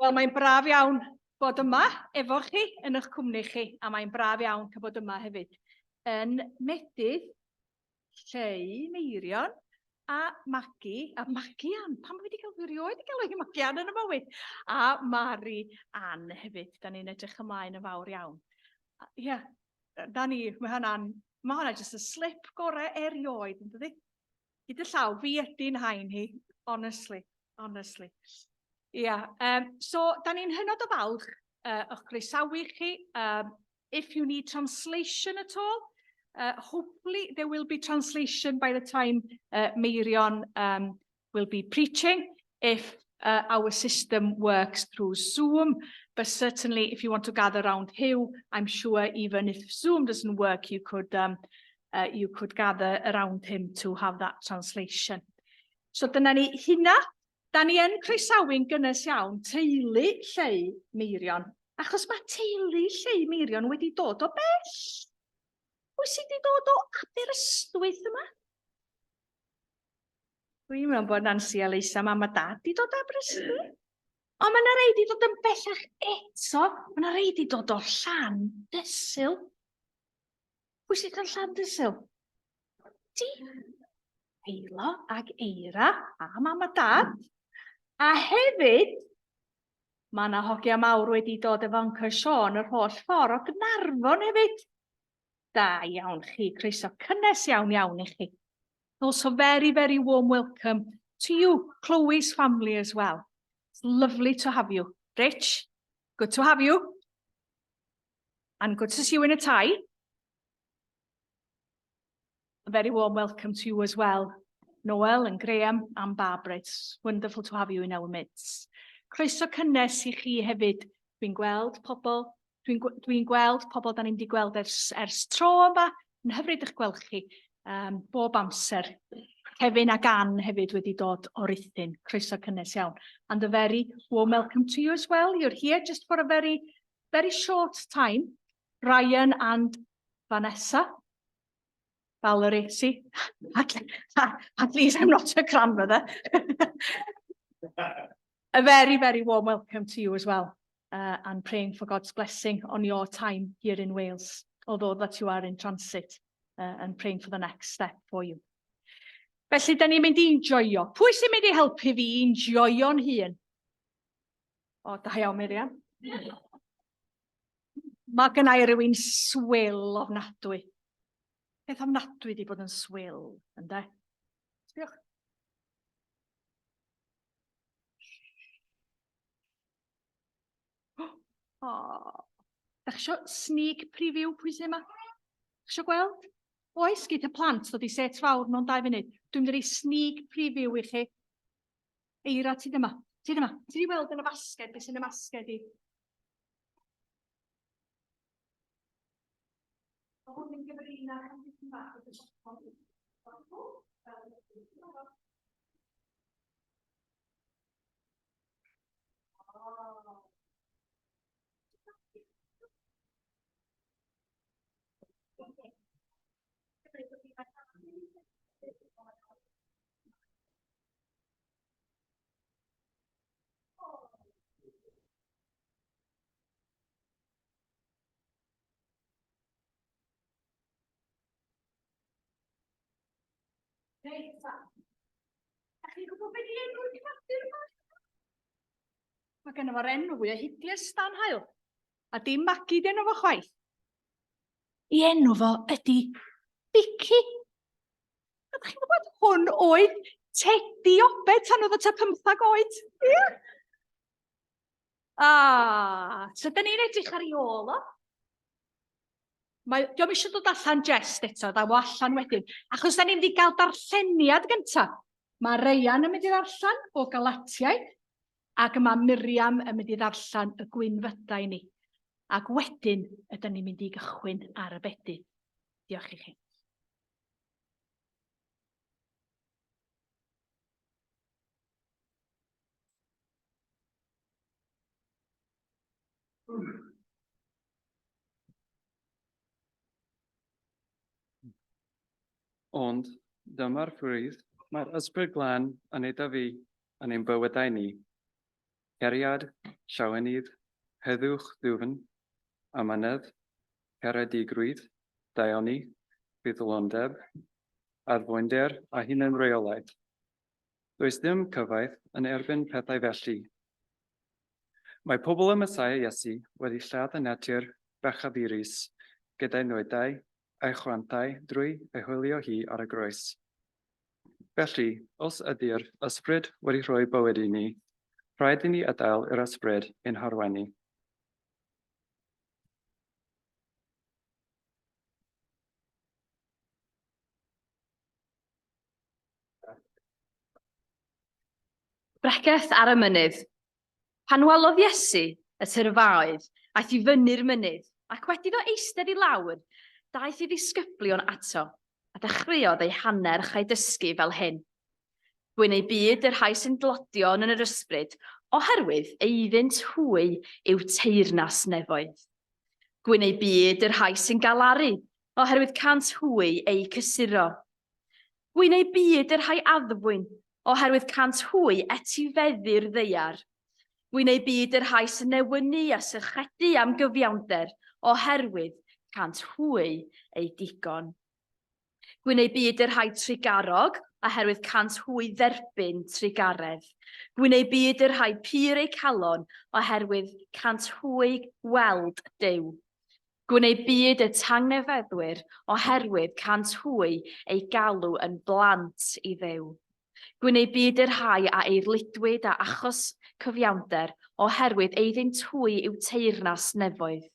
Wel, mae'n braf iawn bod yma efo chi, yn eich cwmni chi, a mae'n braf iawn cael bod yma hefyd. Yn Medydd, Lleu, Meirion a Magi, a Magi Ann, pam wedi cael dwi erioed wedi galw hi Magi Ann yn y mywyd, a Mari Ann hefyd, da ni'n edrych ymlaen yn fawr iawn. Ie, yeah, da ni, mae hwnna'n, mae hwnna jyst y slip gorau erioed, yn dydi? Gyda llaw, fi ydy'n hain hi, honestly, honestly. Ia, yeah, um, so da ni'n hynod o falch o'ch croesawu chi. Um, if you need translation at all, hopefully there will be translation by the time Meirion um, will be preaching, if our system works through Zoom. But certainly if you want to gather around Hugh, I'm sure even if Zoom doesn't work, you could, um, you could gather around him to have that translation. So dyna ni hynna. Da ni yn croesawu'n gynnes iawn teulu Lleu Meirion, achos mae teulu Lleu Meirion wedi dod o bell. Pwy sydd wedi dod o Aberystwyth yma? Dwi'n meddwl bod Nancy a Leisa, mam a dad, di dod o Aberystwyth. Ond mae yna rei di dod yn bellach eto. Mae yna rei di dod o Llandysul. Pwy sydd yn Llandysul? Ti. Eilo ag Eira a mam a dad. A hefyd, mae yna hogia mawr wedi dod efo Uncle Sean yr holl ffordd o Gnarfon hefyd. Da iawn chi, croeso cynnes iawn iawn i chi. Also very, very warm welcome to you, Chloe's family as well. It's lovely to have you. Rich, good to have you. And good to see you in a tie. A very warm welcome to you as well, Noel and Graham and Barbara. It's wonderful to have you in our midst. Croeso cynnes i chi hefyd. Dwi'n gweld pobl, dwi'n dwi gweld pobl da ni'n wedi gweld ers, ers tro yma. Yn hyfryd eich gweld chi um, bob amser. Kevin ac Ann hefyd wedi dod o Ruthun. Croeso cynnes iawn. And a very warm welcome to you as well. You're here just for a very, very short time. Ryan and Vanessa. Valerie, see? At, at least I'm not a grandmother. a very, very warm welcome to you as well. Uh, and praying for God's blessing on your time here in Wales, although that you are in transit, uh, and praying for the next step for you. Felly, da ni'n mynd i enjoyo. Pwy sy'n mynd i helpu fi i enjoyo'n hun? O, da iawn, Miriam. Mae gynna i rywun swil ofnadwy. Peth ofnadwy di bod yn swil, ynde? Sbiwch. O, da chi isio sneak preview pwy sy'n yma? Chi isio gweld? Oes, geith y plant ddod i set fawr mewn dau funud. Dwi'n mynd i roi sneak preview i chi. Eira, ti dyma. Ti dyma. Ti di weld yn y basged, beth sy'n y basged i? Mae hwn yn gyfrinach am dipyn bach o dysgol. Reit, ta. Da chi'n gwybod beth i enw'r creadur yma? Mae genno fo'r enw fwya hideous dan haul. A dim Magi di enw fo chwaith. I enw fo ydy Vicky. A da chi'n gwybod, hwn oedd Teddy Obed tan oedd o tua 15 oed. Ie. Yeah. Ah, so da ni'n edrych ar ei ôl o. Mae, diolch eisiau dod allan jest eto, ddaw allan wedyn. Achos da ni'n mynd i gael darlleniad gyntaf. Mae Ryan yn mynd i ddarllen o Galatiaid, ac mae Miriam yn mynd i ddarllen y gwynfydau ni. Ac wedyn ydyn ni'n mynd i gychwyn ar y bedydd. Diolch i chi. Ond dyma'r ffridd mae'r Ysbryd Glân yn ei dyfu yn ein bywydau ni. Cariad, llawenydd, heddwch ddwfn, amynedd, caredigrwydd, daioni, ffyddlondeb, addfwynder a hunanreolaeth. Does dim cyfaith yn erbyn pethau felly. Mae pobl y Meseia Iesu wedi lladd y natur bechadurus gyda'i nwydau a'i chwantau drwy ei hwylio hi ar y groes. Felly, os ydy'r Ysbryd wedi rhoi bywyd i ni, rhaid i ni adael i'r Ysbryd ein harwain ni. Bregeth ar y mynydd. Pan welodd Iesu y tyrfaoedd, aeth i fyny'r mynydd, ac wedi iddo eistedd i lawr, daeth ei ddisgyblion ato, a dechreuodd eu hannerch a'u dysgu fel hyn. Gwyn eu byd y rhai sy'n dlodion yn yr ysbryd, oherwydd eiddynt hwy yw teyrnas nefoedd. Gwyn eu byd y rhai sy'n galaru, oherwydd cant hwy eu cysuro. Gwyn eu byd y rhai addfwyn, oherwydd cant hwy etifeddu'r ddaear. Gwyn eu byd y rhai sy'n newynu a sychedu am gyfiawnder, oherwydd cant hwy eu digon. Gwyn eu byd y rhai trugarog, oherwydd cant hwy dderbyn trugaredd. Gwyn eu byd y rhai pur eu calon, oherwydd cant hwy weld Duw. Gwyn eu byd y tangnefeddwyr, oherwydd cant hwy eu galw yn blant i Dduw. Gwyn eu byd y rhai a eirlidwyd a achos cyfiawnder, oherwydd eiddynt hwy yw teyrnas nefoedd.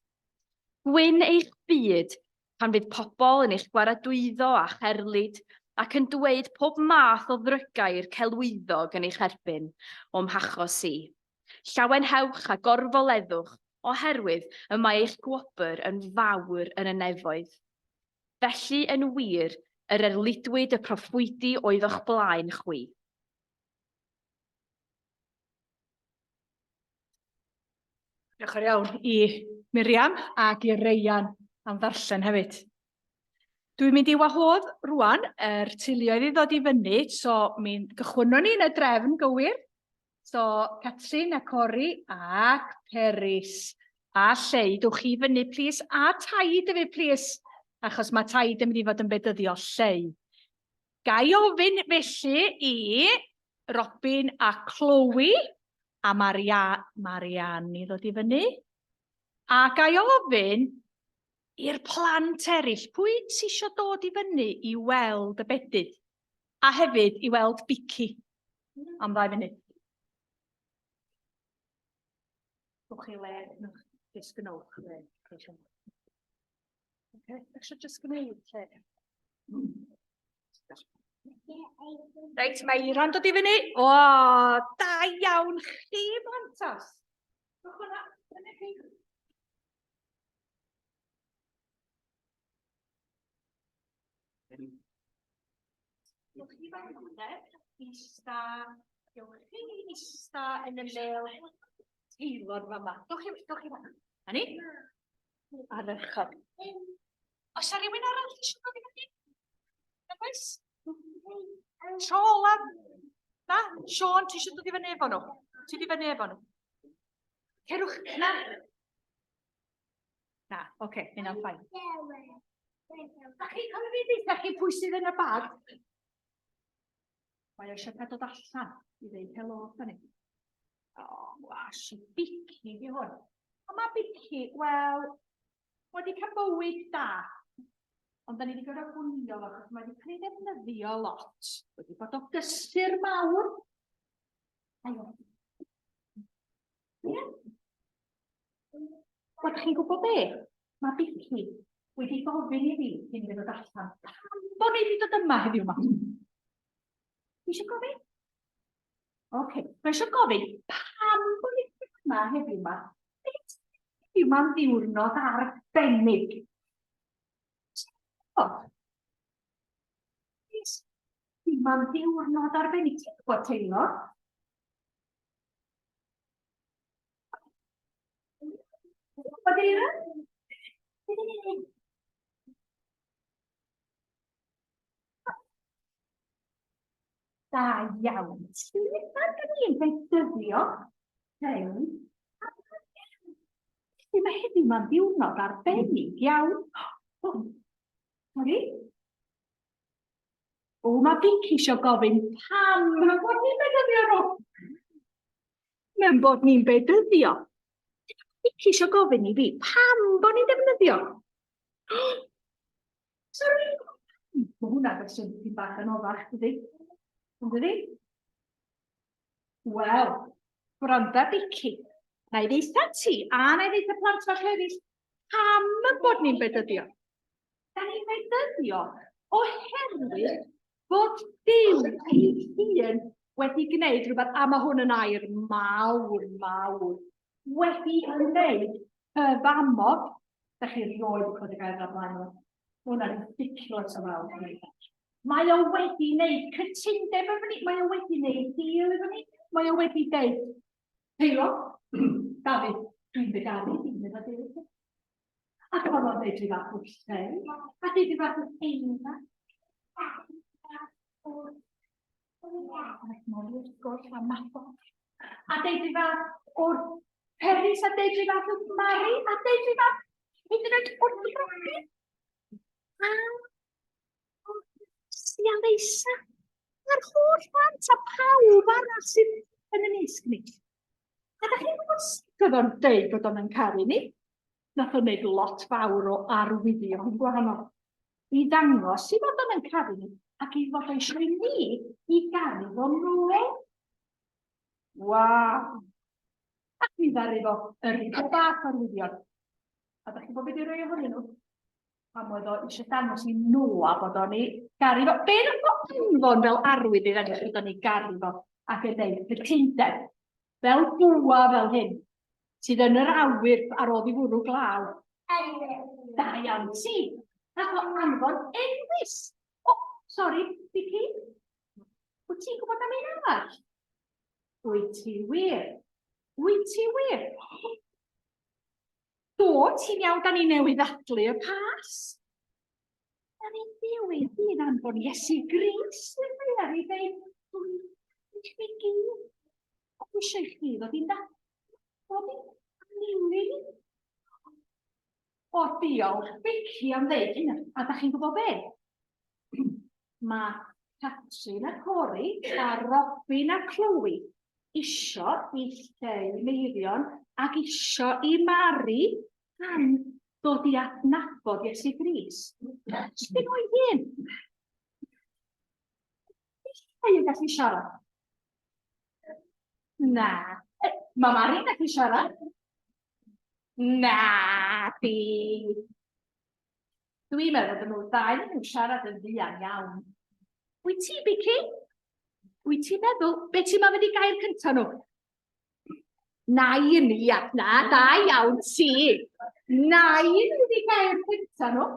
Gwyn eich byd pan fydd pobl yn eich gwaradwyddo a cherlid, ac yn dweud pob math o ddrygair celwyddog yn eich erbyn, o'm hachos i. Llawenhewch a gorfoleddwch, oherwydd y mae eich gwobr yn fawr yn y nefoedd. Felly, yn wir, yr erlidwyd y proffwydi oedd o'ch blaen chwi. Diolch yn iawn i Miriam ac i Reian am ddarllen hefyd. Dwi'n mynd i wahodd rwan yr teuluoedd i ddod i fyny, so mi'n gychwynnon ni yn y drefn gywir. So, Catrin a Cori ac Peris a Lleu, dwch chi fyny plis, a Taid hefyd plis, achos mae Taid yn mynd i fod yn bedyddio Lleu. Ga i ofyn felly i Robin a Chloe a Maria, Marianne i ddod i fyny. A ga i ofyn i'r plant eraill, pwy sy eisiau dod i fyny i weld y bedydd? A hefyd i weld Bici am ddau funud. Gwch chi le, newch jyst gwnewch le. Okay, eisiau jyst gwneud lle. Reit, mae Iran dod i fyny. O, da iawn chi, blantos. Gwch hwnna, dyna chi. Gewch chi fan ista, gewch chi ista yn y mel teilor fama. Dewch chi, dewch chi fan. A ni? Ardderchog. Oes 'na rhywun arall eisiau dod i fyny? Nag oes? Tro olaf. Na? Sean, ti eisiau dod i fyny efo nhw? Ti di fyny efo nhw? Cerwch, na. Na, oce, okay, hynna'n ffain. Da chi'n cofio fi ddeitha chi pwy sydd yn y bag? Mae o eisiau cael dod allan i ddeud helo wrthyn ni. O, was, Bici di hwn. A mae Bici, wel, wedi cael bywyd da. Ond da ni wedi gorfod gwnio fo, achos mae wedi cael ei ddefnyddio lot. Wedi bod o gysur mawr. Aio. Ie. Wel, chi'n gwybod be? Mae Bici wedi gofyn i fi cyn i fi ddod allan. Pam bod ni wedi dod yma heddiw yma? Ti eisiau gofyn? Oce, okay. mae eisiau gofyn pam bod ni wedi dod yma heddiw yma? Beth heddiw yma'n ddiwrnod arbennig? O. Mae'n ddiwrnod arbennig. Ti'n gwybod, Taylor? Da iawn. Ti, pan dyn ni'n bedyddio? Lleu. Felly mae heddiw ma'n ddiwrnod arbennig iawn. O, sori. O, mae Vicky eisiau gofyn pam bod ni'n bedyddio nhw. Mewn bod ni'n bedyddio. Vicky eisiau gofyn i fi pam bod ni'n defnyddio. Sori. Mae hwnna'n gwestiwn dipyn bach anoddach, dydy? Yn dydy? Wel, gwranda Vicky. Na i ddeitha ti, a na i ddeitha plant fach eraill, pam y bod ni'n bedyddio? Da ni'n bedyddio oherwydd bod Duw ei hun wedi gwneud rhywbeth, a mae hwn yn air mawr, mawr, wedi gwneud cyfamod. Da chi erioed wedi clywed y gair yna blaen nhw. Mae hwnna'n ridiculous o fawr. Mae o wedi wneud cytundeb efo ni, mae o wedi wneud deal efo ni, mae o wedi deud, Teilo, Dafydd, dwi'n dy garu di, medda Duw. Ac oedd o'n deud rhyw fath o lleu, a deud rhyw fath o eira. A deud rhyw fath o'r Peris, a deud rhyw fath o'r Mari, a deud rhyw fath hyd yn oed o'r Robin. A Sia Leisa, a'r holl blant a pawb arall sydd yn y misg ni. A da chi'n gwybod sut oedd o'n deud bod o'n yn caru ni? Nath o'n wneud lot fawr o arwyddion gwahanol i ddangos i fod o'n yn caru ni ac i fod o eisiau i ni i garu fo nôl. Waw! Ac mi ddaru fo yrru bob fath o arwyddion. A da chi'n gwybod beth i roi ohonyn nhw? Pam oedd o eisiau dangos i Noa bod o'n ei garu fo. Be nath o anfon fel arwydd i ddangos bod o'n ei garu fo ac yn dweud cytundeb fel bwa fel hyn sydd yn yr awyr ar ôl i fwrw glaw. Da iawn ti. Nath o anfon enfys. O, sori, Vicky. Wyt ti'n gwybod am un arall? Wyt ti wir? Wyt ti wir? Do, ti'n iawn, da ni newydd ddathlu y Pasg. Da ni'n byw ei hun anfon Iesu Grist i'r ddaear i ddeud, dwi'n i chi gyd. A dwi eisiau i chi ddod i'n dod i'n anilyn. O, diolch, Becky, am ddeud hynna. A da chi'n gwybod be? Mae Catrin a Corey a Robin a Chloe isio i Lleu Meirion ac isio i Mari am dod i adnabod Iesu Grist. Sdim o'i hun. Lleu yn gallu siarad. Na. Mae Mari'n gallu siarad. Na, di. Dwi'n meddwl bod nhw'r ddau yn nhw'n siarad yn fuan iawn. Wyt ti, Bici? Wyt ti'n meddwl, be ti'n meddwl fydd i gair cyntaf nhw? Nain, ia, na, da iawn ti. Nain fydd i gair cyntaf nhw.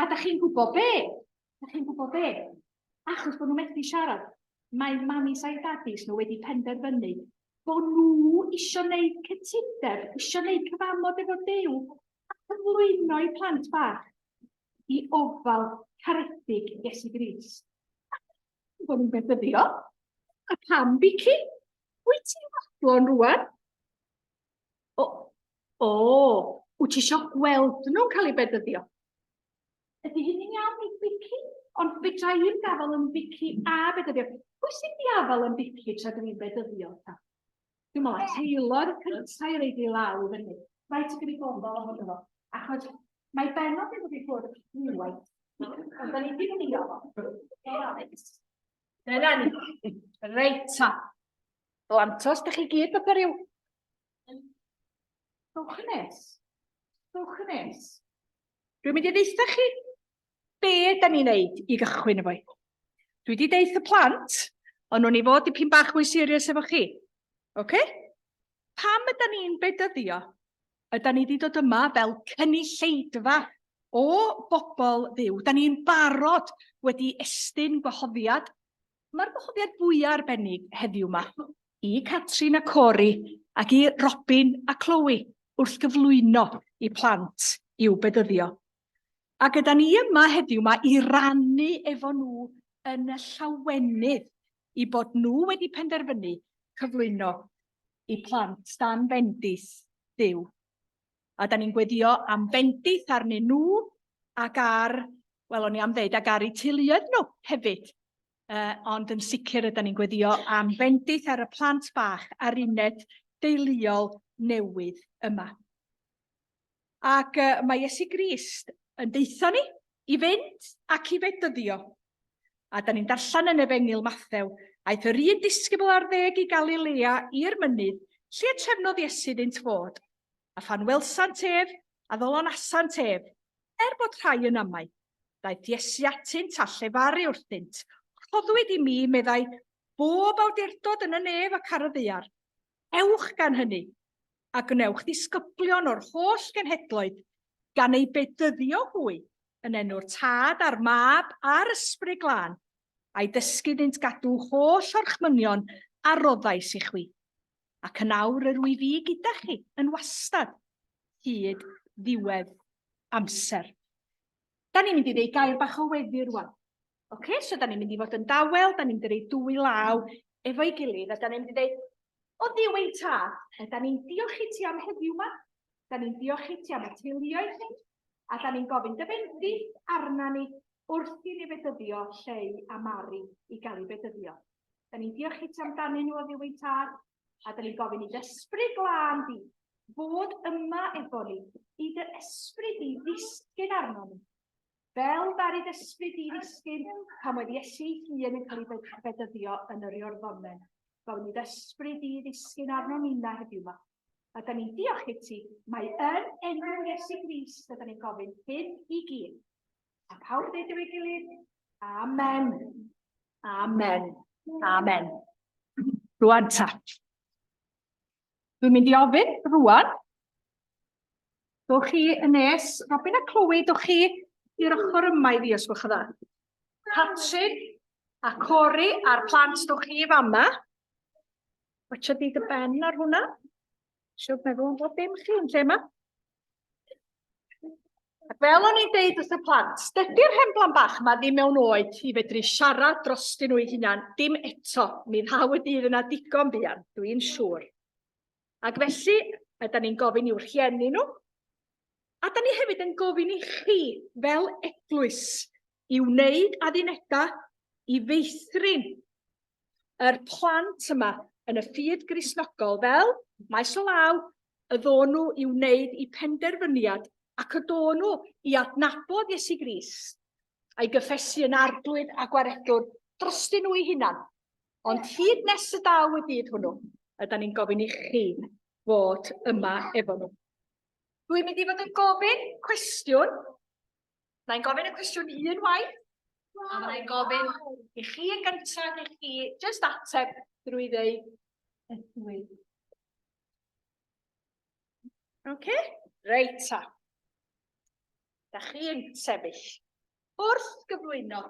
A da chi'n gwybod be? Da chi'n gwybod be? Achos bod nhw'n methu siarad, mae mamis a'i dadis nhw wedi penderfynu bod nhw eisiau gwneud cytundeb, eisiau gwneud cyfamod efo Duw, a cyflwyno eu plant bach i ofal caredig Iesu Grist. Bod nhw'n bedyddio. A pam, Bici? Wyt ti'n fodlon rwan? O, o, wyt ti eisiau gweld nhw'n cael eu bedyddio? Ydy hynny'n iawn i Bici? Ond fedra i'm gafael yn Bici a bedyddio. Pwy sy'n diafel yn Bici tra dwi'n bedyddio? Ta? Dwi'n meddwl, Taylor cyntaf i reid i law i fyny. Rhaid ti gymryd gofal ohono fo. Achos mae Benod yn dod i ffwrdd rhywwaith. Ond da ni wedi mynd fo. Dyna ni. Reit ta. Blantos, da chi gyd fatha rhyw... Dowch yn nes. Dowch yn nes. Dwi'n mynd i ddeitha chi be da ni'n neud i gychwyn efo i. Dwi wedi deith y plant, ond nhw'n i fod dipyn bach mwy serious efo chi. Oce? Okay? Pam yda ni'n bedyddio? Yda ni wedi dod yma fel cynulleidfa o bobl ddiw. Da ni'n barod wedi estyn gwahoddiad. Mae'r gwahoddiad fwyaf arbennig heddiw yma i Catrin a Corey ac i Robin a Chloe wrth gyflwyno i plant i'w bedyddio. A gyda ni yma heddiw 'ma i rannu efo nhw yn y llawenydd i bod nhw wedi penderfynu cyflwyno eu plant dan fendith Duw. A da ni'n gweddio am fendith arnyn nhw ac ar, wel o'n i am ddeud, ac ar eu teuluoedd nhw hefyd. Ond yn sicr ydan ni'n gweddio am fendith ar y plant bach a'r uned deuluol newydd yma. Ac mae Iesu Grist yn deutha ni i fynd ac i fedyddio. A da ni'n darllen yn Efengyl Mathew, aeth yr un disgybl ar ddeg i Galilea i'r mynydd, lle y trefnodd Iesu iddynt fod. A phan welsant ef, a ddolonasant ef, er bod rhai yn amau. Daeth Iesu atynt a llefaru wrthynt, Rhoddwyd i mi, meddai, bob awdurdod yn y nef ac ar y ddaear. Ewch gan hynny, a gwnewch ddisgyblion o'r holl genhedloedd, gan eu bedyddio hwy yn enw'r Tad a'r Mab a'r Ysbryd Glân, a'i dysgu iddynt gadw holl orchmynion a roddais i chwi. Ac yn awr yr wyf fi gyda chi yn wastad, hyd ddiwedd amser. Da ni'n mynd i ddeud gair bach o weddi rwan. Oce, so da ni'n mynd i fod yn dawel, da ni'n mynd i roi dwy law efo'i gilydd, a da ni'n mynd i ddeud, o Dduw ein tad, da ni'n diolch i ti am heddiw yma, da ni'n diolch i ti am y teuluoedd hyn, a da ni'n gofyn dy fendith arna ni wrth i ni fedyddio Lleu a Mari i gael ei bedyddio. Da ni'n diolch i ti amdanyn nhw o Dduw ein tad, a da ni'n gofyn i dy ysbryd glân di fod yma efo ni, i dy ysbryd di ddisgyn arno ni, Fel ddaru ysbryd i ddisgyn pan oedd Iesu ei hun yn cael ei bedyddio yn yr Iorddonen. Gofyn i ysbryd i ddisgyn arno ninna heddiw yma. A da ni'n diolch i ti, mae yn enw Iesu Grist a da ni'n gofyn hyn i gyd. A pawb dweud efo'i gilydd, Amen. Amen. Amen. Rwan ta. Dwi'n mynd i ofyn rwan Dowch chi yn nes. Robin a Chloe, dowch chi i'r ochr yma i fi os gwelwch yn dda. Patrick a Corey a'r plant, dowch chi i fama. Watcha di dy ben ar hwnna. Siwr meddwl am bob dim chi yn lle yma. Ac fel o'n i'n deud wrth y plant, dydy'r hen blant bach yma ddim mewn oed i fedru siarad drostyn nhw eu hunan, dim eto. Mi ddaw y dydd yna digon buan, dwi'n siŵr. Ac felly, ydan ni'n gofyn i'w rhieni nhw, a da ni hefyd yn gofyn i chi fel eglwys i wneud addunedau i feithrin yr plant yma yn y ffydd Gristnogol fel, maes o law, y ddôn nhw i wneud i penderfyniad ac y dôn nhw i adnabod Iesu Grist a'i gyffesu yn arglwydd a gwaredwr drostyn nhw eu hunan. Ond hyd nes y daw y dydd hwnnw, ydan ni'n gofyn i chi fod yma efo nhw. Dwi'n mynd i fod yn gofyn cwestiwn. Na i'n gofyn y cwestiwn un waith, a fydda i'n gofyn i chi yn gyntaf i chi jyst ateb drwy ddeud ydw i. Oce? Reit ta. Da chi'n sefyll. Wrth gyflwyno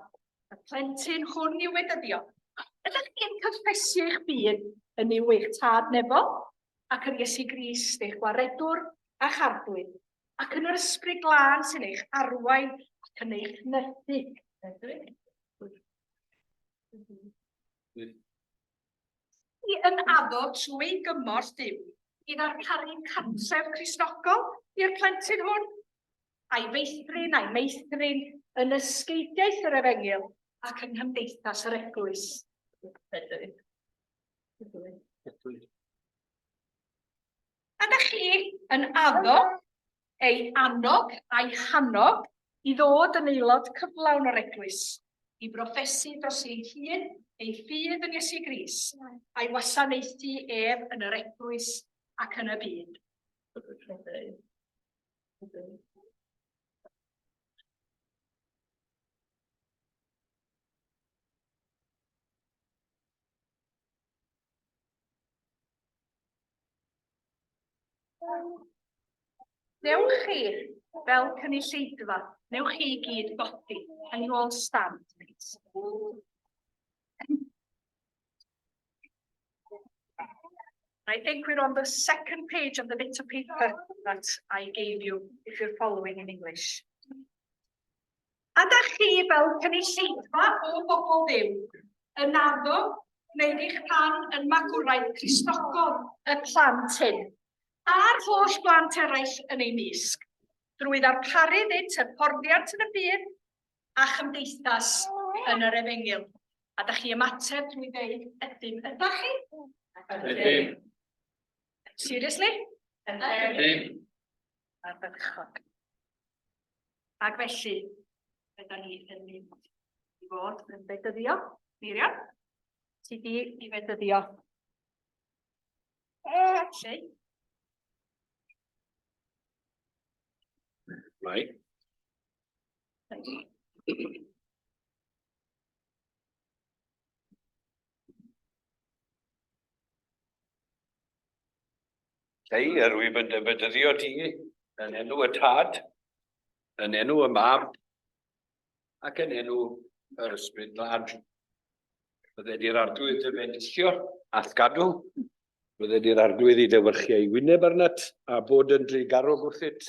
y plentyn hwn i'w wedyddio, ydych chi'n cyffesu eich byd yn Nuw eich tad nefol, ac yn Iesu Grist eich gwaredwr a'ch arglwydd, ac yn yr Ysbryd Glân sy'n eich arwain ac yn eich nythu. Chi yn addo trwy gymorth Duw i ddarparu cartref Cristnogol i'r plentyn hwn, a'i feithrin a'i meithrin yn ysgeidiaeth yr Efengyl ac yng nghymdeithas yr Eglwys. A da chi yn addo ei annog a'i hannog i ddod yn aelod cyflawn o'r Eglwys, i broffesu dros ei hun ei ffydd yn Iesu Grist, a'i wasanaethu ef yn yr Eglwys ac yn y byd. Newch chi, fel cynulleidfa, newch chi i gyd godi. Can you all stand, please? I think we're on the second page of the bit of paper that I gave you, if you're following in English. A da chi fel cynulleidfa o bobl Dduw yn addo Gwneud eich rhan yn magwraeth Cristnogol y plant hyn, a'r holl blant eraill yn eu mysg, drwy ddarparu iddynt hyfforddiant yn y ffydd a chymdeithas yn yr efengyl. A da chi ymateb drwy ddeud ydym, ydach chi? Ydym. Seriously? Ydym. Ardderchog. Ac felly, yda ni yn mynd i fod yn bedyddio. Miriam, ti di i fedyddio. Felly. Right. Hei, yr wyf yn dy fedyddio di yn enw y Tad, yn enw y Mab, ac yn enw yr Ysbryd Glân. Bydded i'r Arglwydd dy fendithio a'th gadw, bydded i'r Arglwydd i dewyrchu ei wyneb arnat a bod yn drugarog wrthyt,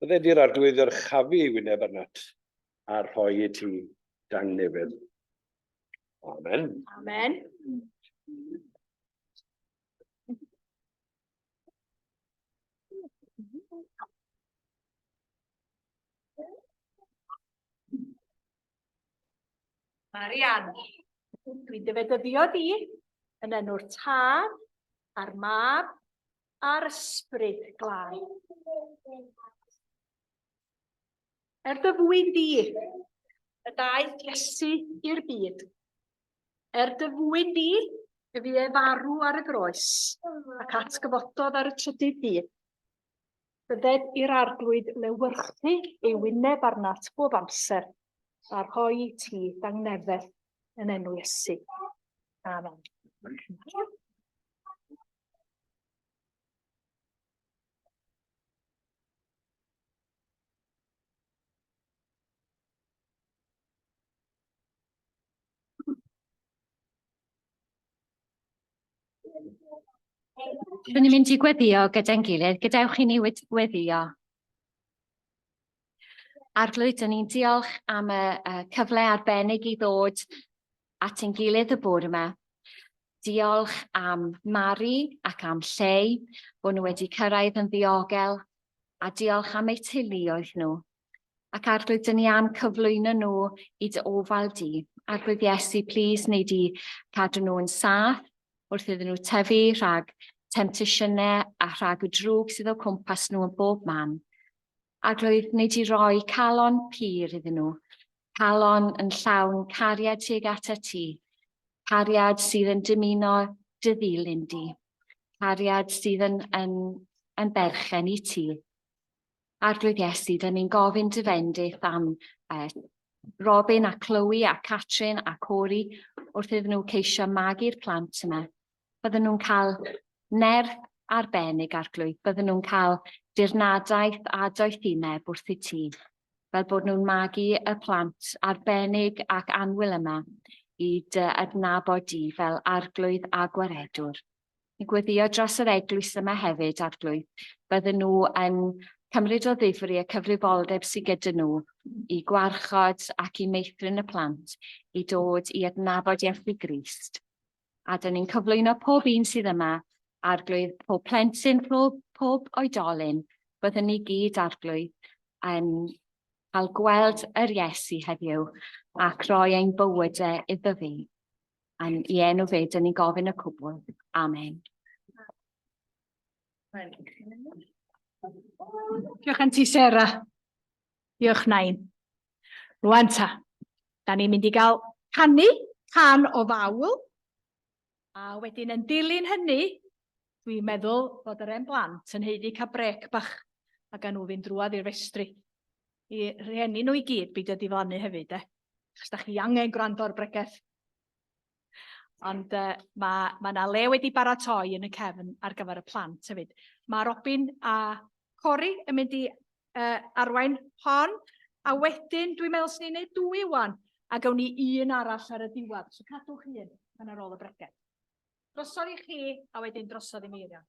bydded i'r Arglwydd ddyrchafu ei wyneb arnat a rhoi i ti dangnefedd. Amen. Amen. Marian, dwi'n dy fedyddio di yn enw'r Tad a'r Mab a'r Ysbryd Glân. Er dy fwyn di, y daeth Iesu i'r byd. Er dy fwyn di, y fu e farw ar y groes, ac atgyfododd ar y trydydd dydd. Bydded i'r Arglwydd lewyrchu ei wyneb arnat bob amser, a rhoi i ti dangnefedd yn enw Iesu. Amen. Rydyn ni'n mynd i gweddio gyda'n gilydd. Gadewch i ni weddio. Arglwydd, dyn ni'n diolch am y, y cyfle arbennig i ddod at ein gilydd y bore yma. Diolch am Mari ac am Llei, bod nhw wedi cyrraedd yn ddiogel, a diolch am eu teuluoedd nhw. Ac Arglwydd, dyn ni am cyflwyno nhw i dy ofal di. Arglwydd Iesu, plîs, wnei di cadw nhw yn saff wrth iddyn nhw tyfu rhag temtasiynau a rhag y drwg sydd o'u cwmpas nhw yn bob man. Arglwydd, wnei di roi calon pur iddyn nhw, calon yn llawn cariad tuag atat ti, cariad sydd yn dymuno dy ddilyn di, cariad sydd yn, yn, yn berchen i ti. Arglwydd Iesu, dyn ni'n gofyn dy fendith am uh, Robin a Chloe a Catrin a Corey wrth iddyn nhw ceisio magu'r plant yma. Bydden nhw'n cael nerth arbennig, Arglwydd. Bydden nhw'n cael dirnadaeth a doethineb wrth i ti, fel bod nhw'n magu y plant arbennig ac annwyl yma i dy adnabod di fel Arglwydd a Gwaredwr. Ni'n gweddïo dros yr eglwys yma hefyd, Arglwydd. Bydden nhw yn cymryd o ddifri y cyfrifoldeb sydd gyda nhw i gwarchod ac i meithrin y plant i dod i adnabod Iesu Grist. A dyn ni'n cyflwyno pob un sydd yma, Arglwydd, pob plentyn, pob, pob oedolyn, byddwn ni gyd, Arglwydd, yn cael gweld yr Iesu heddiw ac rhoi ein bywydau iddo fi. Yn i enw fe, dyn ni'n gofyn y cwbl. Amen. Diolch Anti Sarah. Diolch Nain. Rwan ta, da ni'n mynd i gael canu can o fawl, a wedyn yn dilyn hynny, dwi'n meddwl bod yr hen blant yn haeddu cael brec bach a gan nhw fynd drwadd i'r festri. I rhieni nhw i gyd beidio diflannu hefyd, de. Achos da chi angen gwrando ar bregeth. Ond uh, mae ma 'na le wedi baratoi yn y cefn ar gyfer y plant hefyd. Mae Robin a Cori yn mynd i uh, arwain hon, a wedyn dwi'n meddwl sy'n ni'n gwneud dwy wan, a gawn ni un arall ar y diwedd. So cadwch un yn ar ôl y bregeth. Drosodd i chi, a wedyn drosodd i Meirion.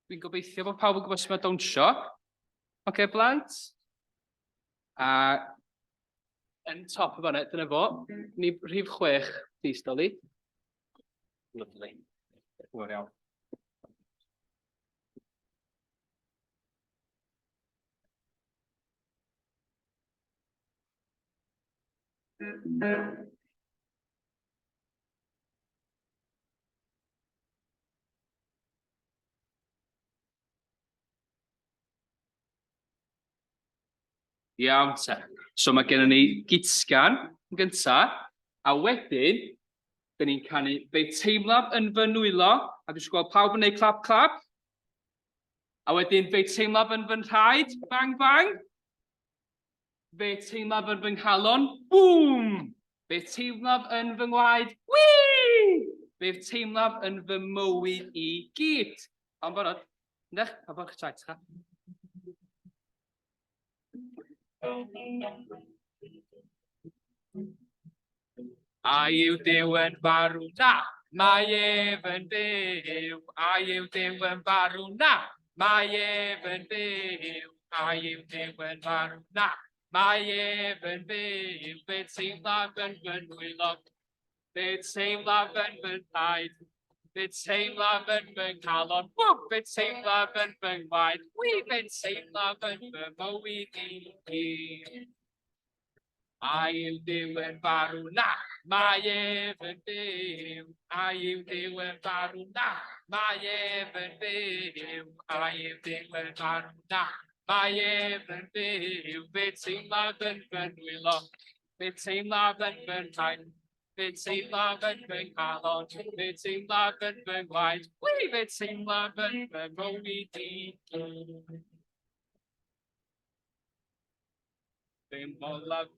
Dwi'n gobeithio bod pawb yn gwybod sut mae dawnsio. Oce, okay, blant? A Yn top y fanna, dyna fo. Ni rhif chwech, please, Dolly. Lovely. Diolch yn iawn. Iawn te. So mae gennym ni gitsgan yn gynta, a wedyn, dyn ni'n canu Fe teimlaf yn fy nwylo, a dwi eisiau gweld pawb yn gwneud clap clap. A wedyn fe teimlaf yn fy nhraed, bang bang. Fe teimlaf yn fy nghalon, bŵm! Fe teimlaf yn fy ngwaed, wii! Fe teimlaf yn fy mywyd i gyd. Pam barod? Yndych? Pa barod chi'n traed, cha? A yw Duw yn farw? Na! Mae ef yn byw. A yw Duw yn farw? Na! Mae ef yn byw. A yw Duw yn farw? Na! Mae ef yn byw. Fe teimlaf yn fy nwylo. Fe teimlaf yn fy nhaid. Fe teimlaf yn fy nghalon. Ww! Fe teimlaf yn fy ngwaed. Wi! Fe teimlaf yn fy mywyd i gyd. A yw Duw yn farw? Na! Mae ef yn byw. A yw Duw yn farw? Na! Mae ef yn byw. A yw Duw yn farw? Na! Mae ef yn byw. Fe teimlaf yn fy nwylo. Fe teimlaf yn fy nhaid. Fe teimlaf yn fy nghalon. Fe teimlaf yn fy ngwaed. Wi, fe teimlaf yn fy mywyd i gyd. Dim olaf.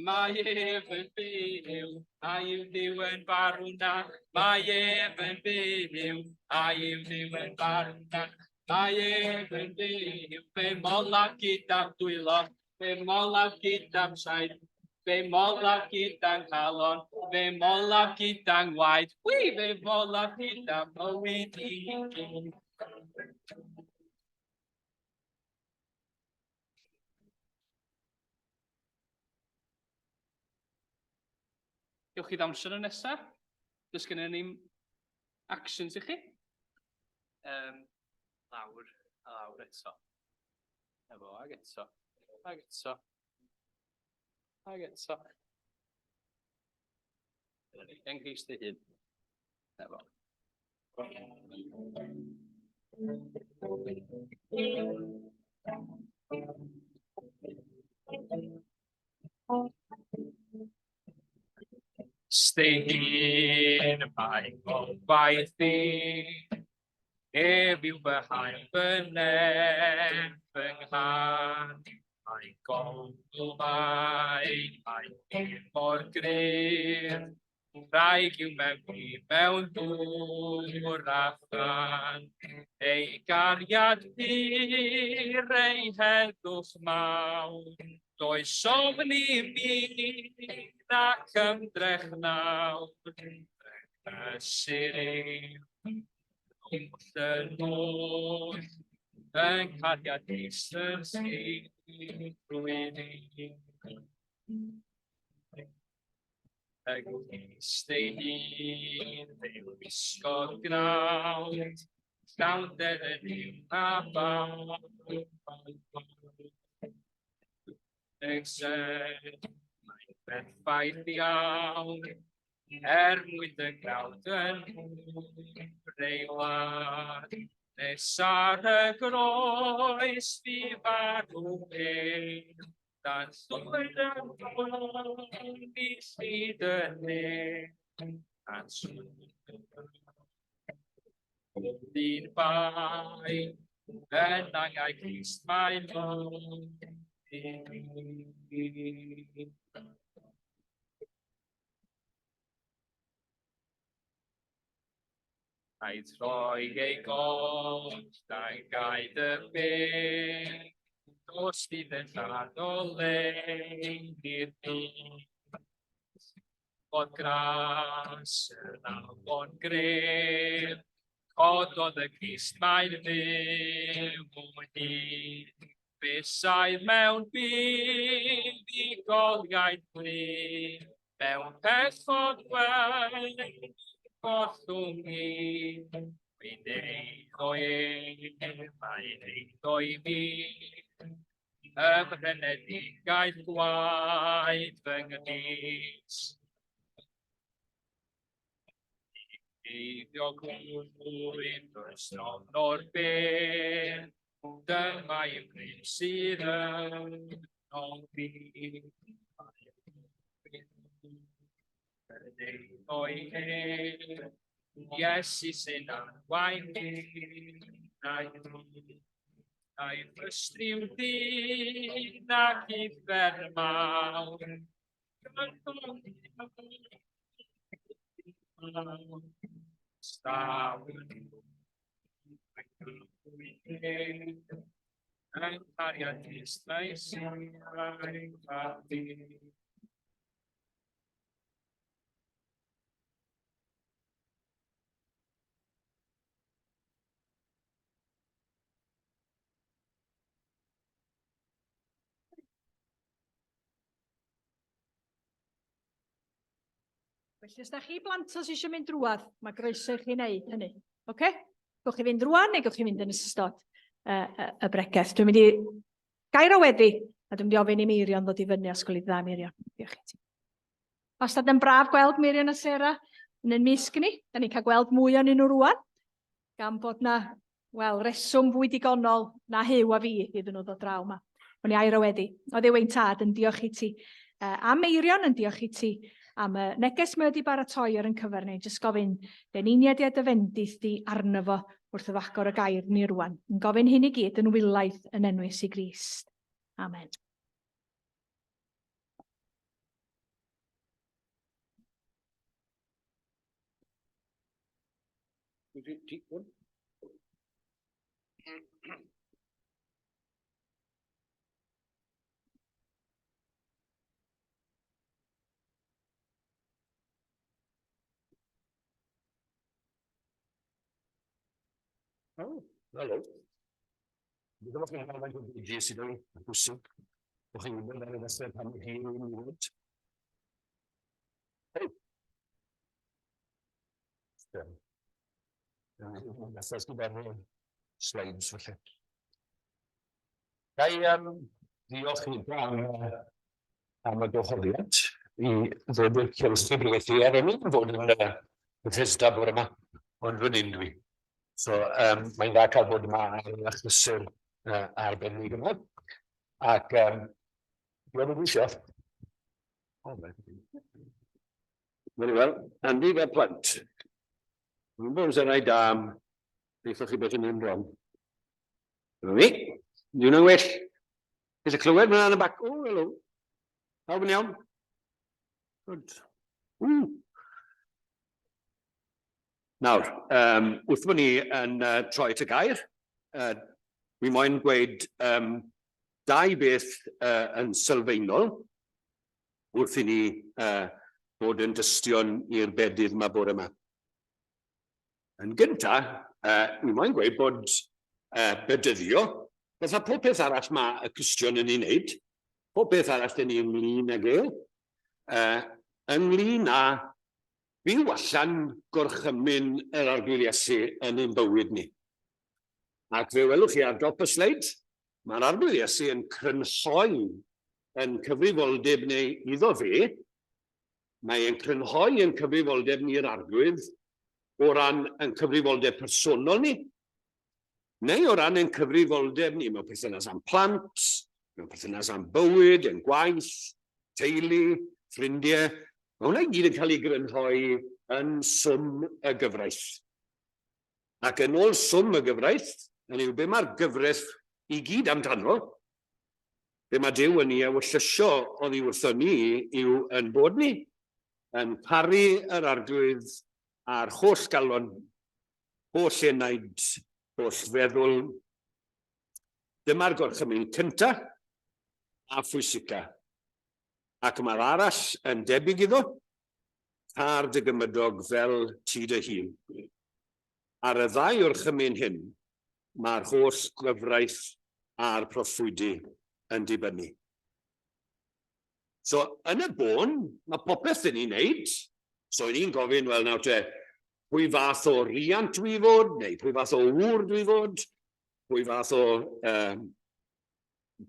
Mae ef yn byw, a yw Duw yn farw na. Mae ef yn byw, a yw Duw yn farw na. Mae ef yn byw, fe molaf gyda'r dwylo, fe molaf gyda'r traed, fe molaf gyda'n nghalon, fe molaf gyda'n ngwaed, wi, fe molaf gyda mywyd i gyd. Gewch chi ddawnsio yn y nesaf. Does gennym ni'm actions i chi. Um, lawr a lawr eto. Efo, ag eto. Ag eto. Ag eto. Enghrist ei hun. Efo. Stay mae gobaith i, ef yw fy hael fy nerth fy nghân. Mae gongl mae, mae mor gryf, Rhaid yw meddwi mewn dŵr a thân, ei gariad pur, ei heddwch mawr. Does ofn i mi nac ymdrech nawr, Cysur yw oll yn oll, yn cariad Crist yn sicrwydd i. Yng Nghrist ei hun, fe wisgodd gnawd, llawnder y Duw a bawb. Exed, mae'n berffaith iawn, er mwyn dy glawd yn hwyr ei wlad. Nes ar y groes fi farw ef, Dan llwyd yn ffwrdd i llid y nef, a trwy'n bai, yn angau Crist mae mwy. A'i troi ei goll, dan gaed y byd, Dos fydd yn lladd o le i'r byd. Fod gras yn afon gref, Cododd y Crist mae'n fyw o hyd. Bysau mewn buddugoliaeth glir, mewn pechod wedi gollwng i. Mae'n eiddo ef, mae'n eiddo i mi. Ym mhrynedigaeth gwaed fy nghrist. Eiddio glwyf does non o'r bedd, dyma yw grym sydd yno fi. Eiddo i ef, Iesu sy'n arwain fi, na'i ffrystriw dyn ac uffern mawr. Felly, os da chi blantos eisiau mynd drwadd, mae groeso i chi wneud hynny. Oce? Okay? Gwch chi fynd rwan neu gwch chi fynd yn ystod y, y bregeth. Dwi'n mynd i gair o weddi, a dwi'n mynd i ofyn i Meirion ddod i fyny os gweli dda, Meirion. Diolch i ti. Wastad yn braf gweld Meirion a Sarah yn ein mysg ni. Da ni'n cael gweld mwy o'n nhw rwan, gan bod na wel, reswm fwy digonol na Huw a fi iddyn nhw ddod draw yma. O'n i air o weddi. O Dduw ein tad yn diolch i ti am Meirion, yn diolch i ti am y neges mae wedi baratoi ar yn cyfer ni. Jyst gofyn deniniad i a dy fendith di arno fo wrth y agor y gair ni rwan. Yn gofyn hyn i gyd yn wylaidd yn enw Iesu Grist. Amen. Oh, helo. Dwi'n meddwl chi'n cael faint o fideo sydd yn bwysig. O'ch chi'n gwybod ar y ddechrau pan yw'n hir i'n wybod. Hei! Gallais gyda'r slides felly. Ga i um, ddiolch i am, am y gwahoddiad i ddod i'r cylch i bregethu ar ôl fod yn uh, Bethesda bore yma, ond fan hyn dwi. So um, mae'n dda cael bod yma ar yr achlysur uh, arbennig yma. Ac um, dwi'n gweithio. Oh, Very well. Andy fel plant. Dwi'n bod yn rhaid da am beth chi beth yn mynd wrong. Dyma fi. Dwi'n nhw'n well. Beth y clywed mae'n yn y bac. O, oh, hello. Pawb yn iawn? Good. Ww. Nawr, um, wrth bod ni yn uh, troi at y gair, uh, wi moyn gweud um, dau beth uh, yn sylfaenol wrth i ni uh, fod yn dystion i'r bedydd yma bore yma. Yn gyntaf, uh, mi moyn gweud bod uh, bedyddio, fatha pob peth arall mae y Cristion yn ei wneud, pob peth arall dyn ni ynglyn ag e, uh, ynglyn â byw allan gorchymyn yr Arglwydd Iesu yn ein bywyd ni. Ac fe welwch chi ar dop y sleid, mae'r Arglwydd Iesu yn crynhoi yn cyfrifoldeb neu iddo fe, mae e'n crynhoi yn cyfrifoldeb ni'r Arglwydd o ran yn cyfrifoldeb personol ni, neu o ran ein cyfrifoldeb ni mewn perthynas â'n plant, mewn perthynas â'n bywyd, ein gwaith, teulu, ffrindiau. Mae hwnna i gyd yn cael ei grynhoi yn swm y gyfraith. Ac yn ôl swm y gyfraith, hynny yw, be mae'r gyfraith i gyd amdano, be mae Duw yn ei ewyllysio oddi wrtho ni yw yn bod ni yn paru yr Arglwydd â'r holl galon, holl enaid, holl feddwl. Dyma'r gorchymyn cyntaf a phwysica. Ac mae'r arall yn debyg iddo, Car dy gymydog fel ti dy hun. Ar y ddau orchymyn hyn, mae'r holl gyfraith a'r proffwydi yn dibynnu. So, yn y bôn, mae popeth yn ni'n neud. So, ni'n gofyn, wel, nawr te, pwy fath o riant dwi fod, neu pwy fath o ŵr dwi fod, pwy fath o um,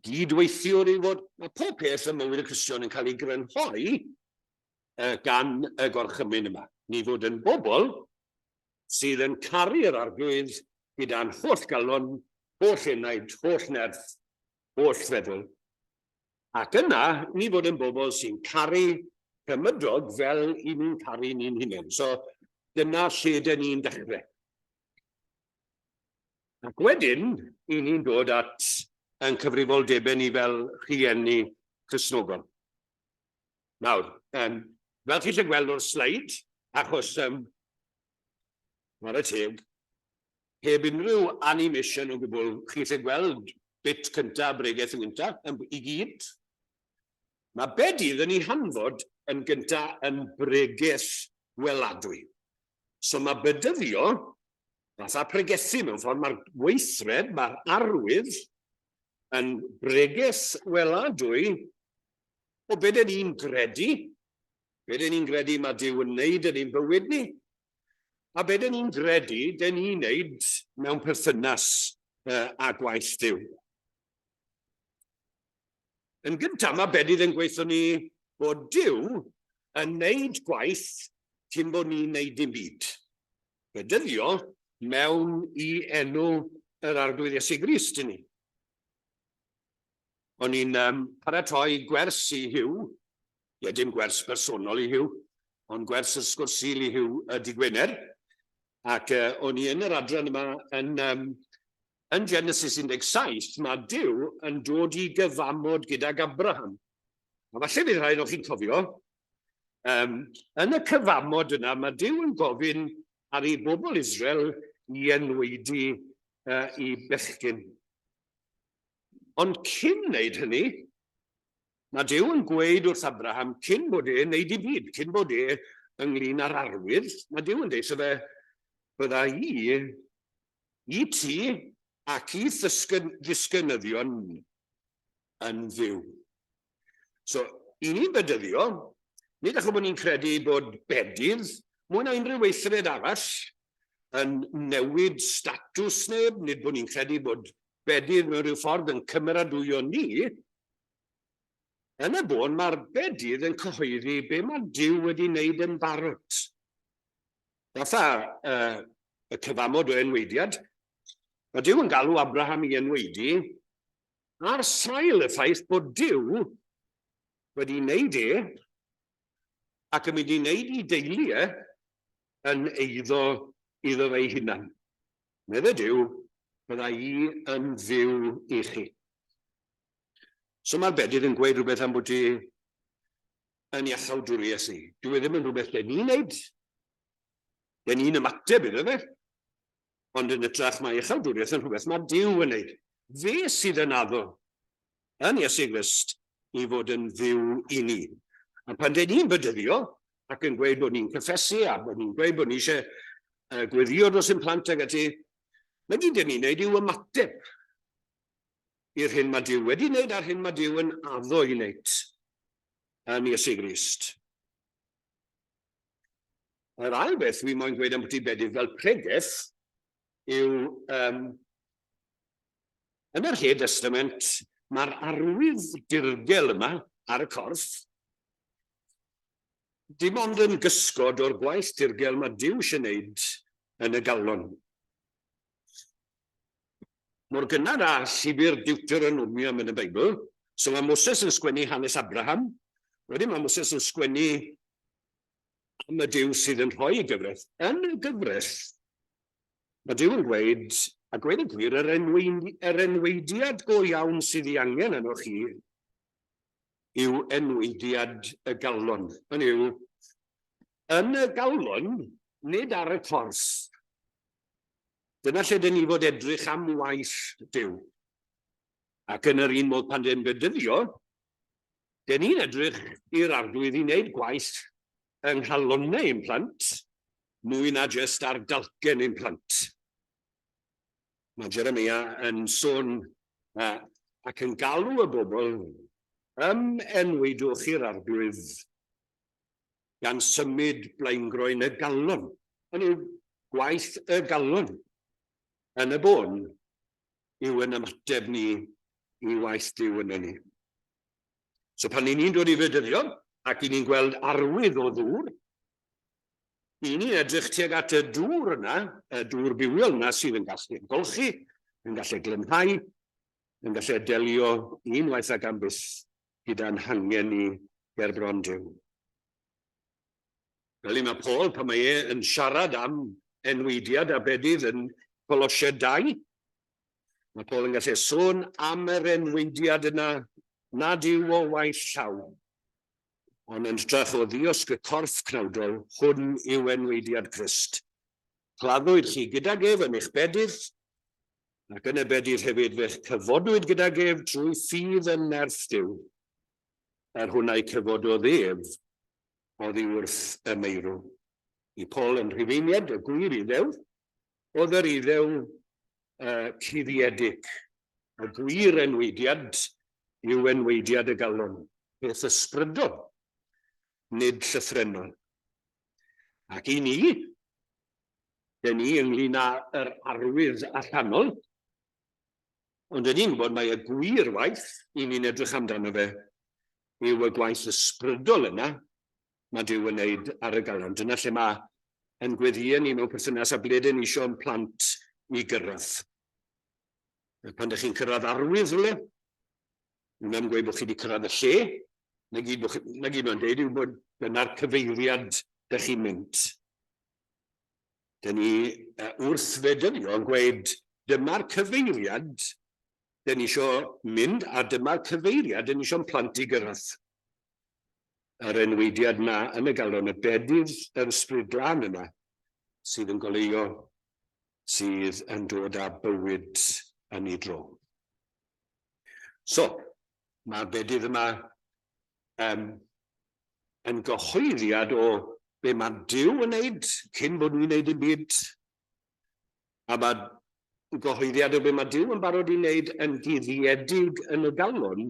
gydweithiwr i fod. Mae pob peth ym mywyd y Cristion yn cael ei grynhoi uh, gan y gorchymyn yma. Ni fod yn bobl sydd yn caru'r arglwydd gyda'n holl galon, holl enaid, holl nerth, holl feddwl. Ac yna, ni fod yn bobl sy'n caru cymydog fel i ni'n caru ni'n hunain. So, dyna lle dyn ni'n dechrau. Ac wedyn, i ni'n dod at ein cyfrifoldebau ni fel rhieni Cristnogol. Nawr, um, fel chi eisiau gweld o'r sleid, achos um, chwarae teg, heb unrhyw animation o gwbl, chi eisiau gweld bit cyntaf, bregeth yn gyntaf, i gyd. Mae bedydd yn ei hanfod yn gyntaf yn bregeth weladwy. So mae bedyddio, fatha pregethu mewn ffordd, mae'r weithred, mae'r arwydd yn bregeth weladwy o be dyn ni'n gredu, be dyn ni'n gredu mae Duw yn wneud yn ein bywyd ni, a be dyn ni'n gredu dyn ni'n wneud mewn perthynas uh, â gwaith Duw. Yn gyntaf, mae bedydd yn gweithio ni bod Duw yn wneud gwaith cyn bod ni'n wneud dim byd. Bedyddio mewn i enw yr Arglwydd Iesu Grist i ni. O'n i'n um, paratoi gwers i Hugh, ie dim gwers bersonol i Hugh, ond gwers ysgol Sul i Hugh y dy Gwener, ac uh, o'n i yn yr adran yma yn, um, yn Genesis 17, mae Duw yn dod i gyfamod gydag Abraham. A falle fydd rhai o'ch chi'n cofio, um, yn y cyfamod yna, mae Duw yn gofyn ar ei bobl Israel i enweidi uh, i bechgyn. Ond cyn wneud hynny, mae Duw yn gweud wrth Abraham cyn bod e'n neud dim byd, cyn bod e ynglyn â'r arwydd, mae Duw yn deud fe, bydda i, i ti ac i ddisgynyddion yn fyw. So, i ni'n bedyddio, nid achos bod ni'n credu bod bedydd, mwy na unrhyw weithred arall, yn newid statws neb, nid bod ni'n credu bod bedydd mewn rhyw ffordd yn cymeradwyo ni. Yn y bôn, mae'r bedydd yn cyhoeddi be mae Duw wedi wneud yn barod. Fatha uh, y cyfamod o enweidiad, mae Duw yn galw Abraham i enweidi, Ar sail y ffaith bod Duw wedi wneud e ac yn mynd i wneud i deulu e yn eiddo iddo fe'i hunan. Medde Duw, bydda i yn fyw i chi. So mae'r bedydd yn gweud rhywbeth am bod ti yn iachawdwriaeth ni. Dyw e ddim yn rhywbeth den ni'n neud. Den ni'n ymateb iddo fe. Ond yn hytrach mae iachawdwriaeth yn rhywbeth mae Duw yn wneud. Fe sydd yn addo yn Iesu Grist i fod yn Dduw i ni. A pan dyn ni'n bedyddio ac yn gweud bod ni'n cyffesu a bod ni'n gweud bod ni eisiau uh, gweddio dros ein plant ag ati, na gyd dyn ni'n wneud yw ymateb i'r hyn mae Duw wedi wneud a'r hyn mae Duw yn addo i wneud yn Iesu Grist. Yr ail beth wi moyn gweud ambwti bedydd fel pregeth yw um, yn yr Hen Testament mae'r arwydd dirgel yma ar y corff dim ond yn gysgod o'r gwaith dirgel mae Duw eisiau wneud yn y galon. Mor gynnar â llyfr Deuteronomium yn y Beibl, so mae Moses yn sgwennu hanes Abraham, wedyn mae Moses yn sgwennu am y Duw sydd yn rhoi y gyfraith. Yn y gyfraith, mae Duw yn gweud, a gweud y gwir, yr, enwein, yr enweidiad go iawn sydd ei angen arnoch chi yw enweidiad y galon. Hynny yw, yn y galon, nid ar y corff. Dyna lle dyn ni fod edrych am waith Duw. Ac yn yr un modd pan dyn bedyddio, Dyn ni'n edrych i'r Arglwydd i wneud gwaith yng nghalonnau ein plant, mwy na jyst ar dalcen ein plant. Mae Jeremia yn sôn Ac yn galw y bobl, ym enwydwch i'r arglwydd, gan symud blaengroen y galon. Hynny yw, gwaith y galon yn y bôn yw yn ymateb ni i waith Duw yno ni. So pan ni'n ni'n dod i fedyddio ac i ni'n gweld arwydd o ddŵr, i ni'n edrych tuag at y dŵr yna, y dŵr bywiol yna sydd yn gallu golchi, yn gallu glynhau, yn gallu delio unwaith ac am byth gyda'n hangen ni ger bron Duw. Fel un mae Paul, pan mae e yn siarad am enweidiad a bedydd yn Colosiaid 2, mae Paul yn gallu sôn am yr enweidiad yna nad yw o waith llaw, ond yn hytrach o ddiosg y corff cnawdol, hwn yw enweidiad Crist. Claddwyd chi gydag ef yn eich bedydd, ac yn y bedydd hefyd fe'ch cyfodwyd gydag ef drwy ffydd yn nerth Duw, yr hwn a'i cyfododd ef oddi wrth y meirw. I Paul yn Rhufeiniad, y gwir Iddew, oedd yr Iddew uh, cuddiedig. Y gwir enweidiad yw enweidiad y galon, peth ysbrydol, nid llythrennol. Ac i ni, dyn ni ynglyn â'r arwydd allanol, ond dyn ni'n gwybod mai y gwir waith i ni'n edrych amdano fe yw y gwaith ysbrydol yna mae Duw yn wneud ar y galon. Dyna lle mae yn gweddïau ni mewn perthynas â ble dyn ni eisiau ein plant i gyrraedd. Pan ydych chi'n cyrraedd arwydd rhywle, Dwi'n am gweud bod chi wedi cyrraedd y lle, na gyd, bod chi, na gyd mae'n deud yw bod dyna'r cyfeiriad dych chi'n mynd. Dyn ni wrth fedyddio yn gweud dyma'r cyfeiriad dyn ni eisiau mynd a dyma'r cyfeiriad dyn ni eisiau'n plant i gyrraedd. Yr enweidiad na yn y galon, y bedydd yr ysbryd glân yna sydd yn goleuo, sydd yn dod â bywyd yn ei dro. So, mae'r bedydd yma um, yn gyhoeddiad o be mae Duw yn wneud cyn bod ni'n wneud dim byd. A mae gyhoeddiad o be mae Duw yn barod i wneud yn guddiedig yn y galon,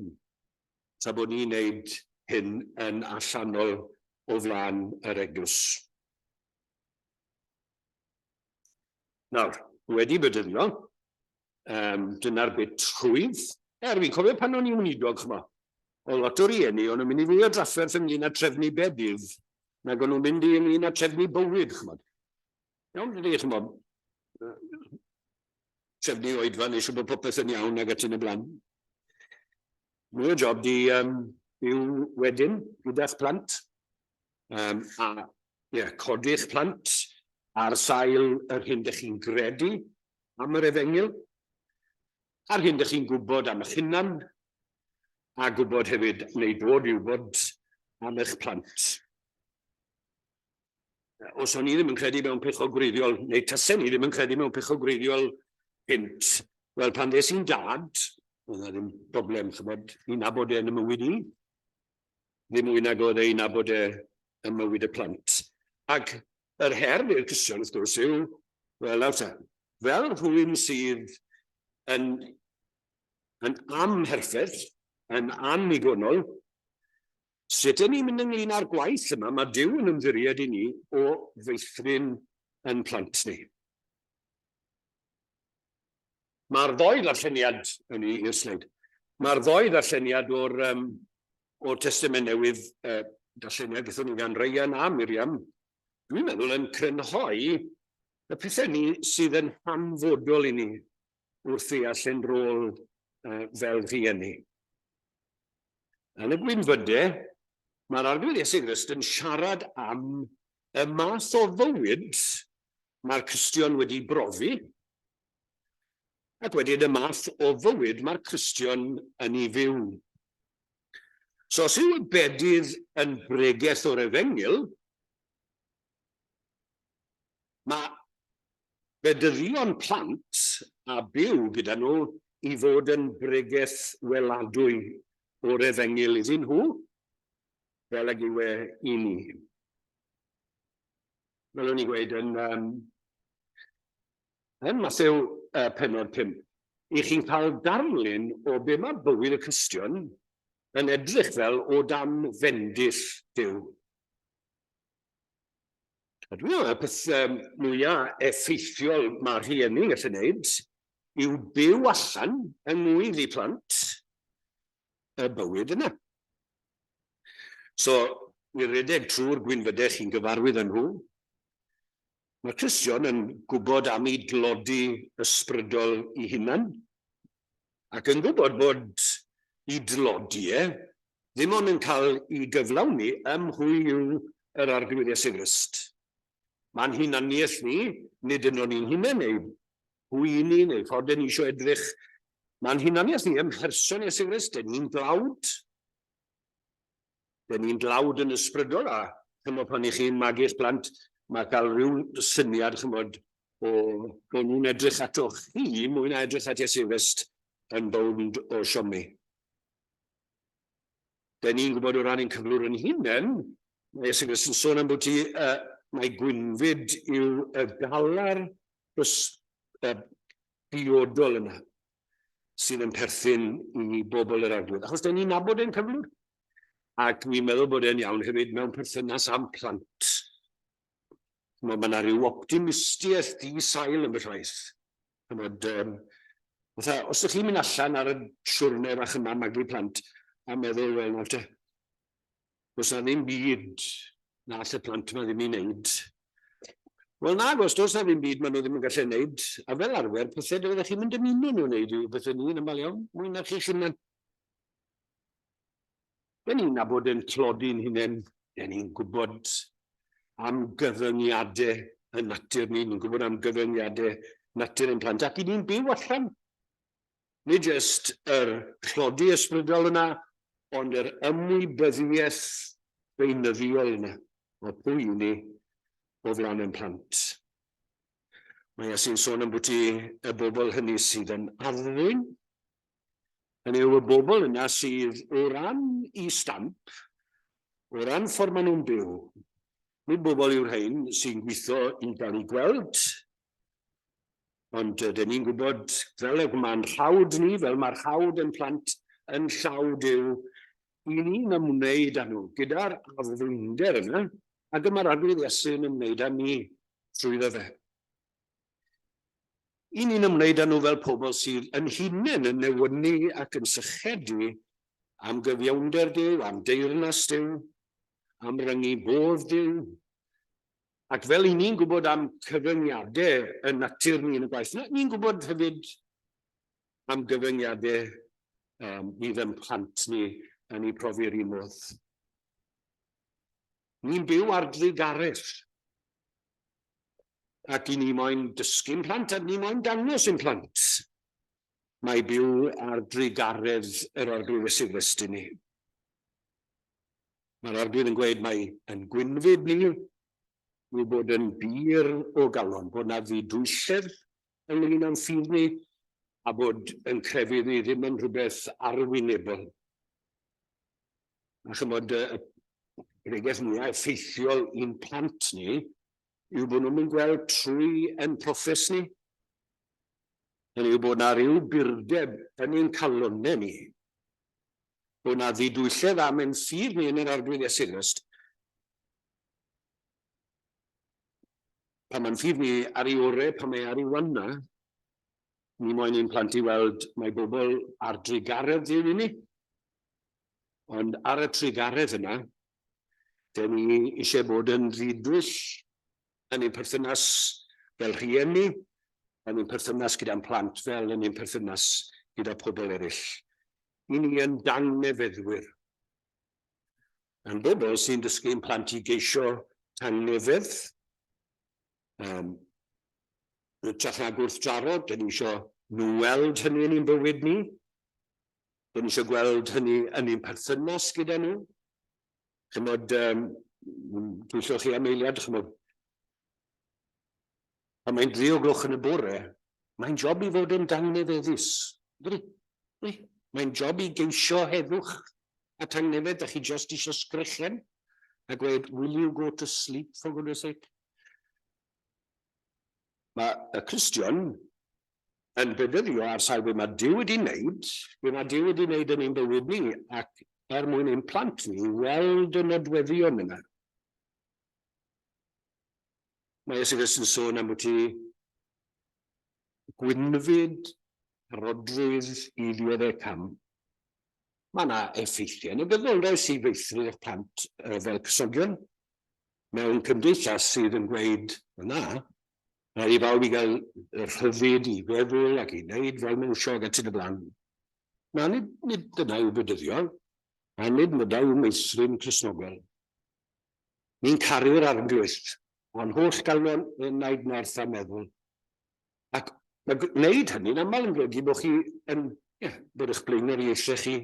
tra bod ni'n wneud hyn yn allanol o flaen yr eglwys. Nawr, wedi bedyddio, um, dyna'r bit rhwydd. Er, fi'n cofio pan o'n i'n weinidog, chmo, oedd lot o rieni, o'n nhw'n mynd i fwy o drafferth ynglyn â trefnu bedydd, nag o'n nhw'n mynd i ynglyn â trefnu bywyd, chmod. Iawn, dydy, chmod, trefnu oedfa, neu siŵr bod popeth yn iawn ag ati yn y blaen. Mwy o job di um, byw wedyn gyda'ch plant. Um, a yeah, codi'ch plant ar sail yr hyn dych chi'n gredu am yr efengyl, a'r hyn dych chi'n gwybod am eich hunan, a gwybod hefyd, neu dod i wybod am eich plant. Os o'n i ddim yn credu mewn pechod gwreiddiol, neu tasen i ddim yn credu mewn pechod gwreiddiol gynt, wel pan ddes i'n dad, oedd na ddim broblem, chymod, i nabod e yn y mywyd i. Ddim mwy nag oedd e i nabod e ym mywyd y plant. Ac yr her i'r Cristion, wrth gwrs, yw, wel, nawr te, fel rhywun sydd yn, yn amherffaith, yn annigonol, sut ydyn ni'n mynd ynglyn â'r gwaith yma mae Duw yn ymddiried i ni o feithrin yn plant ni. Mae'r ddoi ddarlleniad, yn i i'r sleid, mae'r ddoi ddarlleniad o'r, um, o'r Testament Newydd, uh, darlleniad gaethon ni gan Ryan a Miriam, dwi'n meddwl yn crynhoi y pethau ni sydd yn hanfodol i ni wrth ddeall ein rôl uh, fel rhieni. Yn y gwynfydau, mae'r Arglwydd Iesu Grist yn siarad am y math o fywyd mae'r Cristion wedi brofi, ac wedyn y math o fywyd mae'r Cristion yn ei fyw. So os yw y bedydd yn bregeth o'r efengyl, mae bedyddion plant a byw gyda nhw i fod yn bregeth weladwy o'r efengyl iddyn nhw, fel ag yw e i ni. Fel o'n i'n gweud yn, um, yn Mathew uh, penod 5. I chi'n cael darlun o be mae bywyd y Cristion yn edrych fel o dan fendith Duw. A dwi'n meddwl y peth um, mwyaf effeithiol mae rhieni'n gallu gwneud yw byw allan yng ngwydd i plant y bywyd yna. So, i redeg trwy'r gwynfydau chi'n gyfarwydd â nhw, mae Cristion yn gwybod am ei dlodi ysbrydol ei hunan, ac yn gwybod bod ei dlodi e ddim ond yn cael ei gyflawni ym mhwy yw yr Arglwydd Iesu Grist. Mae'n hunaniaeth ni, nid yno ni'n hunain neu pwy i ni neu ffordd ni eisiau edrych. Mae'n hunaniaeth ni ym mherson Iesu Grist, dyn ni'n dlawd. Dyn ni'n dlawd yn ysbrydol a chymod pan i chi'n magu'ch plant, mae cael rhyw syniad chymod o bod nhw'n edrych ato chi mwy na edrych at Iesu Grist yn bownd o siomi. Dyn ni'n gwybod o ran ein cyflwr yn hunain, mae Iesu Grist yn sôn am bwyty uh, mae gwynfyd yw y galar bys, uh, biodol yna sydd yn perthyn i bobl yr arglwydd. Achos dyn ni'n nabod ein cyflwr. Ac ni'n meddwl bod e'n iawn hefyd mewn perthynas â'n plant. Mae yna rhyw optimistiaeth di-sail yn fy llais. Chymod, um, fatha, os ydych chi'n mynd allan ar y siwrne fach yma magu plant a meddwl, wel, nawr te, does na ddim byd na all y plant yma ddim i wneud. Wel na, os does na ddim byd maen nhw ddim yn gallu wneud, a fel arfer, pethau dy fyddech chi'n mynd dymuno nhw wneud yw pethau ni'n aml iawn, mwy na chi'ch hunan. Dyn ni'n nabod ein tlodi'n hunain, dyn ni'n gwybod am gyfyngiadau y natur ni, ni'n gwybod am gyfyngiadau natur ein plant, ac i ni'n byw allan. Nid jyst yr tlodi ysbrydol yna, ond yr ymwybyddiaeth beunyddiol yna o pwy i ni o flaen ein plant. Mae Iesu'n sôn am bwti y bobl hynny sydd yn arddwyn, Hynny yw, y bobl yna sydd o ran i stamp, o ran ffordd maen nhw'n byw, nid bobl yw'r rhain sy'n gweithio i gael eu gweld, ond dyn ni'n gwybod fel y mae'n rhawd ni, fel mae'r rhawd yn plant yn llaw Duw, i ni'n ymwneud â nhw gyda'r addfwynder yna, ac y mae'r Arglwydd Iesu yn ymwneud â ni trwyddo fe. I ni'n ymwneud â nhw fel pobl sydd yn hunain yn newynu ac yn sychedu am gyfiawnder Duw, am deyrnas Duw, am ryngu bodd Duw. Ac fel i ni'n gwybod am cyfyngiadau y natur ni yn y gwaith, ni'n gwybod hefyd am gyfyngiadau um, fydd yn plant ni yn ei profi'r un modd. Ni'n byw ar drugaredd. Ac i ni moyn dysgu'n plant, a ni moyn dangos i'n plant. Mae byw ar drugaredd yr Arglwydd Iesu Grist i ni. Mae'r Arglwydd yn gweud mai yn gwynfyd ni yw bod yn bur o galon, bod na ddidwylledd ynglyn â'n ffydd ni, a bod yn crefydd ni ddim yn rhywbeth arwynebol. A chymod, y bregeth mwyaf effeithiol i'n plant ni yw bod nhw'n mynd gweld trwy ein proffes ni. Hynny yw bod na ryw burdeb yn ein calonnau ni. Bod na ddidwylledd am ein ffydd ni yn yr Arglwydd Iesu Grist. Pan mae'n ffydd ni ar ei orau, pan mae ar ei wanna, ni moyn ein plant i weld mae bobl ar drugaredd Duw i ni. Ond ar y trugaredd yna, dyn ni eisiau bod yn ddidwyll yn ein perthynas fel rhieni, yn ein perthynas gyda'n plant fel yn ein perthynas gyda pobl eraill. I ni yn dangnefeddwyr. Yn bobl sy'n dysgu'n plant i geisio tangnefedd, um, hytrach na gwrthdaro, dyn ni eisiau nhw weld hynny yn ein bywyd ni. Dyn ni eisiau gweld hynny yn ein perthynas gyda nhw. Chymod, um, twyllo chi am eiliad, chymod, pan mae'n dri o gloch yn y bore, mae'n job i fod yn dangnefeddus. Dydy? Mae'n job i geisio heddwch a tangnefedd, da chi just eisiau sgrechen a gweud, will you go to sleep for goodness sake? Mae y Cristion yn bedyddio ar sail be mae Duw wedi wneud, be mae Duw wedi wneud yn ein bywyd ni, ac er mwyn ein plant ni weld y nodweddion yna. Mae Iesu Grist yn sôn am bwyty gwynfyd, parodrwydd i ddioddef cam. Mae yna effeithiau negyddol does i feithrin eich plant fel Cristnogion mewn cymdeithas sydd yn gweud, na, rhaid i bawb i gael y rhyddid i feddwl ac i wneud fel maen nhw eisiau ac ati yn y blaen. Na, nid, nid dyna yw bedyddio, a nid dyna yw meithrin Cristnogol. Ni'n caru'r Arglwydd, o'n holl galon, enaid, nerth a meddwl. Ac mae gwneud hynny'n aml yn golygu bod chi yn, ie, bod eich blaenoriaethau chi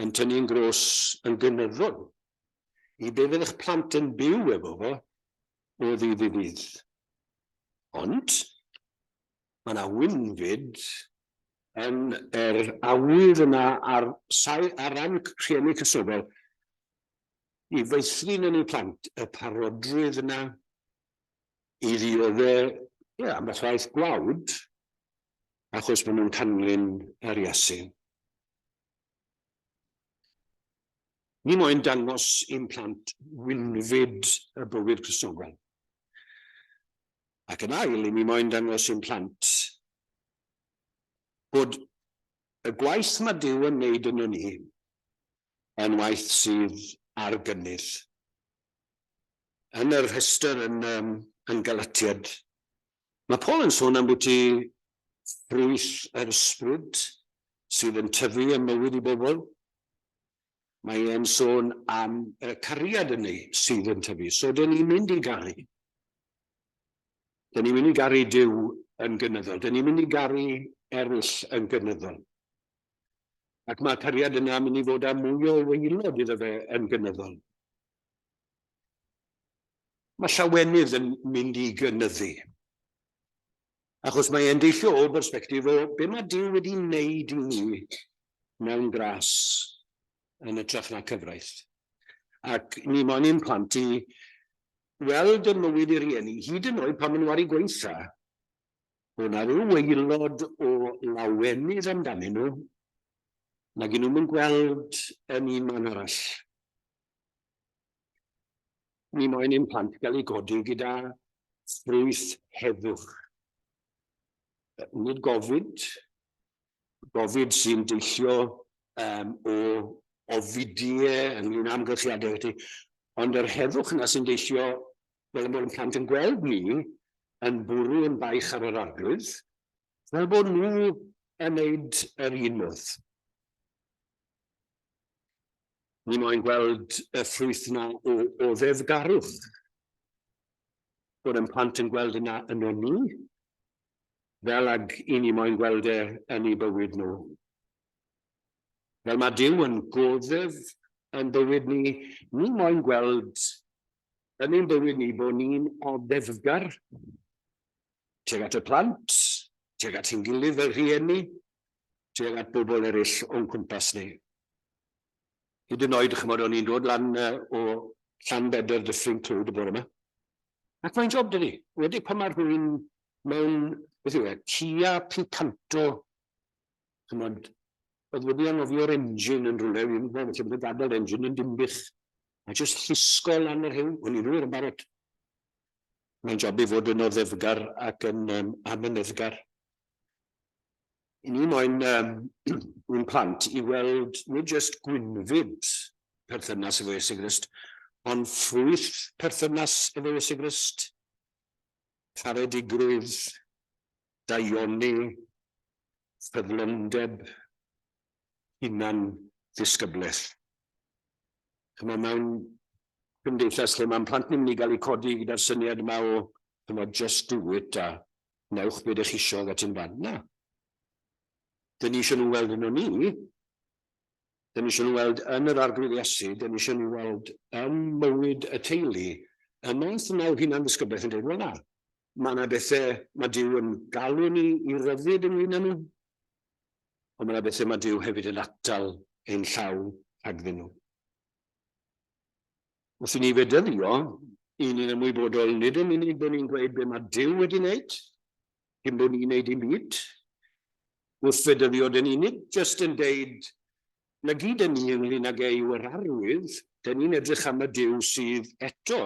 yn tynnu'n gros yn gynyddol i be fydd eich plant yn byw efo fo o ddydd i ddydd. Ond mae yna wynfyd yn yr awydd yna ar, ar ran rhieni Cristnogol i feithrin yn eu plant y parodrwydd yna i ddiodde, ie, ambell waith gwawd, achos maen nhw'n canlyn yr Iesu. Ni moyn dangos i'n plant wynfyd y bywyd Cristnogol. Ac yn ail, i ni moyn dangos i'n plant bod y gwaith mae Duw yn wneud yno ni yn waith sydd ar gynnydd. Yn y rhestr yn, um, yn Galatiad, mae Paul yn sôn am bwyty ffrwyth yr ysbryd sydd yn tyfu ym mywyd i bobl. Mae e'n sôn am y cariad yn ei sydd yn tyfu. So, dyn ni'n mynd i garu. Dyn ni'n mynd i garu Duw yn gynyddol. Dyn ni'n mynd i garu eraill yn gynyddol. Ac mae cariad yna mynd i fod â mwy o waelod iddo fe yn gynyddol. Mae llawenydd yn mynd i gynyddu. Achos mae e'n deillio o bersbectif o be mae Duw wedi wneud i ni mewn gras yn hytrach na cyfraith. Ac ni moyn i'n plant i weld y mywyd i rieni, hyd yn oed pan maen nhw ar eu gwaetha, bod 'na ryw waelod o lawenydd amdanyn nhw nag 'yn nhw'm yn gweld yn un man arall. Ni moyn i'n plant gael eu godi gyda ffrwyth heddwch. Nid gofid, gofid sy'n deillio um, o ofidie ynglyn â amgylchiadau felly, ond yr heddwch yna sy'n deillio fel bod yn plant yn gweld ni yn bwrw yn baich ar yr arglwydd, fel bod nhw yn wneud yr un modd. Ni moyn gweld y ffrwyth yna o, o ddeddgarwch. Bod yn plant yn gweld yna yno ni, fel ag i ni moyn gweld e yn eu bywyd nhw. Fel mae Duw yn goddef yn bywyd ni, ni moyn gweld yn ein bywyd ni bod ni'n oddefgar tuag at y plant, tuag at ein gilydd fel rhieni, tuag at bobl eraill o'n cwmpas ni. Hyd yn oed, chymod, o'n i'n dod lan o Llanbedr Dyffryn Clwyd y bore yma. Ac mae'n job, dydi? Wedi pan mae rhywun mewn, beth yw e, Kia Picanto, chymod, oedd wedi anghofio'r engine yn rhywle, fi'n gwybod, felly bod gadael engine yn Dinbych. A jyst llusgo lan yr hewl, o'n i'n wir yn barod. Mae'n job i fod yn oddefgar ac yn um, amyneddgar. I ni moyn um, ein plant i weld nid jyst gwynfyd perthynas efo Iesu Grist, ond ffrwyth perthynas efo Iesu Grist, caredigrwydd, daioni, ffyddlondeb, hunan ddisgyblaeth. Chymod, mewn cymdeithas lle mae'n plant ni'n mynd i gael eu codi gyda'r syniad yma o chymod, just do it a newch beth ych isio ac ati'n fan. Na. Dyn ni eisiau nhw weld yno ni. Dyn ni eisiau nhw weld yn yr Arglwydd Iesu. Dyn ni eisiau nhw weld yn mywyd y teulu. Y math yna o hunan ddisgyblaeth yn dweud, wel na, mae yna bethau mae Duw yn galw ni i ryddid ynglyn â nhw. Ond mae yna bethau mae Duw hefyd yn atal ein llaw rhagddyn nhw. Wrth i ni fedyddio, i ni'n ymwybodol nid yn unig bod ni'n gweud be mae Duw wedi wneud, dim bod ni'n wneud dim byd. Wrth fedyddio, dyn ni nid jyst yn deud, na gyd yn ni ynglyn ag e yw yr arwydd, dyn ni'n edrych am y Duw sydd eto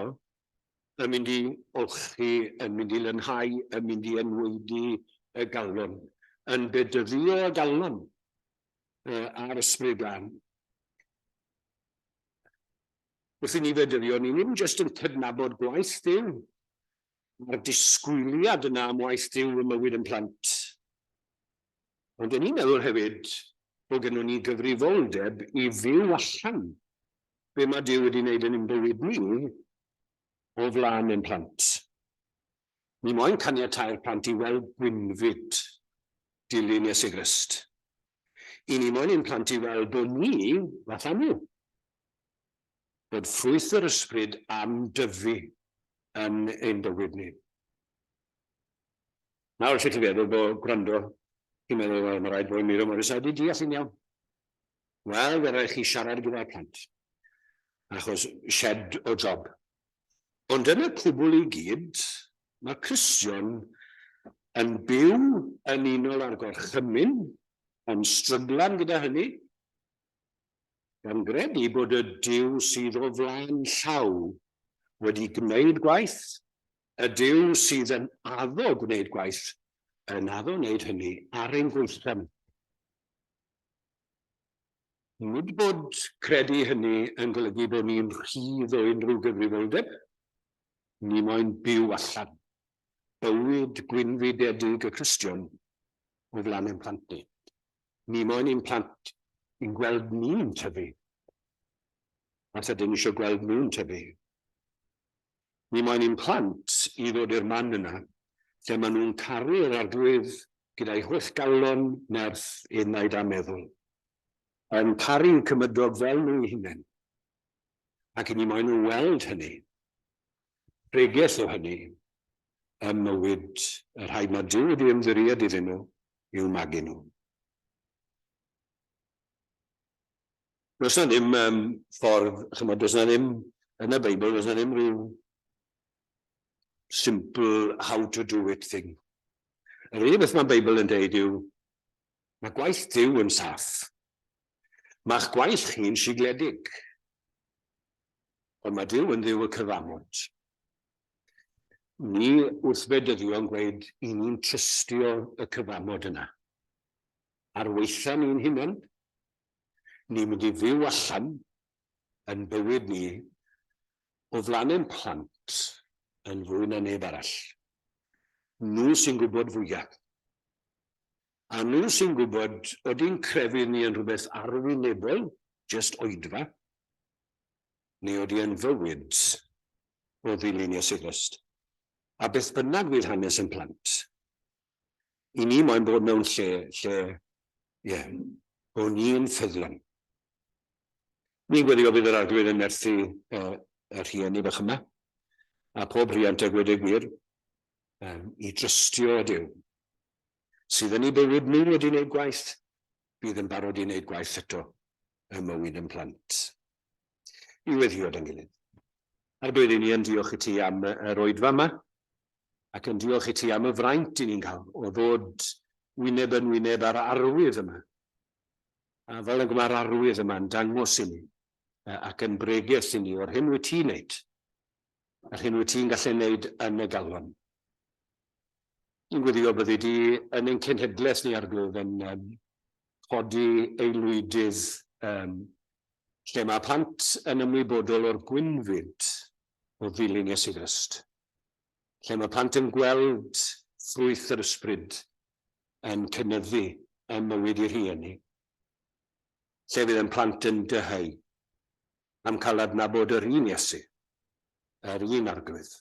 yn mynd i olchi, yn mynd i lynhau, yn mynd i enwaedu y galon, yn bedyddio y galon a'r Ysbryd Glân. Wrth i ni fedyddio, ni ddim jyst yn cydnabod gwaith Duw, a'r disgwyliad yna am waith Duw ym mywyd yn plant. Ond dyn ni'n meddwl hefyd bod gynnon ni gyfrifoldeb i fyw allan be mae Duw wedi wneud yn ein bywyd ni o flaen ein plant. Ni moyn caniatáu'r plant i weld gwynfyd dilyn Iesu Grist. I ni moyn ein plant i weld bod ni fatha nhw. Bod ffrwyth yr ysbryd am dyfu yn ein bywyd ni. Nawr, allwch chi feddwl bod gwrando, chi'n meddwl, wel, mae rhaid bod Miro Morris wedi deall yn iawn. Wel, fe rhaid chi siarad gyda'r plant, achos shed o job. Ond yn y cwbl i gyd, mae Cristion yn byw yn unol â'r gorchymyn, yn stryglan gyda hynny, gan gredu bod y Duw sydd o flaen llaw wedi gwneud gwaith, y Duw sydd yn addo gwneud gwaith, yn addo wneud hynny ar ein gwaethaf. Nid bod credu hynny yn golygu bod ni'n rhydd o unrhyw gyfrifoldeb, ni moyn byw allan bywyd gwynfydedig y Cristion o flaen ein plant ni. Ni moyn i'n plant i'n gweld ni'n tyfu. Falle dyn ni eisiau gweld nhw'n tyfu. Ni moyn i'n plant i ddod i'r man yna lle maen nhw'n caru'r Arglwydd gyda'i holl galon, nerth, enaid a meddwl. Yn caru'u cymydog fel nhw'u hunain. Ac i ni moyn nhw weld hynny, pregeth o hynny, ym mywyd y rhai mae Duw wedi ymddiried iddyn nhw i'w magu nhw. Does na ddim um, ffordd, chymod, does na ddim, yn y Beibl, does na ddim rhyw simple how to do it thing. Yr unig beth mae'r Beibl yn deud yw, mae gwaith Duw yn saff. Mae'ch gwaith chi'n sigledig. Ond mae Duw yn Dduw y cyfamod. Ni wrth fedyddio yn gweud, i ni'n trystio y cyfamod yna. Ar weitha ni'n hunain, ni'n mynd i fyw allan yn bywyd ni o flaen ein plant yn fwy na neb arall. Nhw sy'n gwybod fwyaf. A nhw sy'n gwybod odi'n crefydd ni yn rhywbeth arwynebol, jyst oedfa, neu odi yn fywyd o ddilyn Iesu Grist. A beth bynnag fydd hanes yn plant, i ni moyn bod mewn lle lle, ie, yeah, bod ni'n ffyddlon. Ni'n gweddio bydd yr Arglwydd yn nerthu uh, y rhieni bach yma, a pob rhiant a gwed y gwir, um, i drystio Duw. Sydd yn ei bywyd nhw wedi wneud gwaith, bydd yn barod i wneud gwaith eto ym mywyd yn plant. I weddio da'n gilydd. Arglwydd, i ni yn diolch i ti am yr oedfa yma, ac yn diolch i ti am y fraint i ni'n cael o ddod wyneb yn wyneb â'r arwydd yma. A fel ag mae'r arwydd yma'n dangos i ni, ac yn bregeth i ni o'r hyn wyt ti'n neud, a'r hyn wyt ti'n gallu neud yn y galon. Ni'n gweddio byddi di yn ein cenhedlaeth ni, Arglwydd, yn um, codi aelwydydd um, lle mae plant yn ymwybodol o'r gwynfyd o ddilyn Iesu Grist. Lle mae plant yn gweld ffrwyth yr ysbryd yn cynyddu ym mywyd i rhieni. Lle fydd yn plant yn dyheu am cael adnabod yr un Iesu, yr un Arglwydd.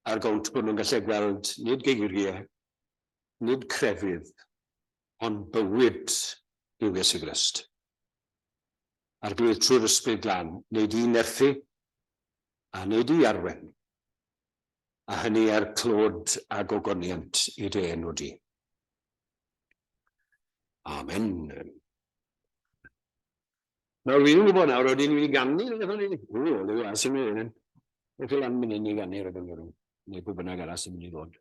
Ar gownt bod nhw'n gallu gweld nid geiriau, nid crefydd, ond bywyd yw Iesu Grist. Arglwydd trwy'r Ysbryd Glân, wneud i nerthu a wneud i arwen, a hynny er clod a gogoniant i dy enw di. Amen. Nawr, fi ddim yn gwybod nawr, oedden ni'n mynd i ganu rhywbeth o'n i? O, le yw sy'n mynd i Beth yw lan mynd i ganu rhywbeth o'n Neu pwy bynnag arall sy'n mynd i ddod.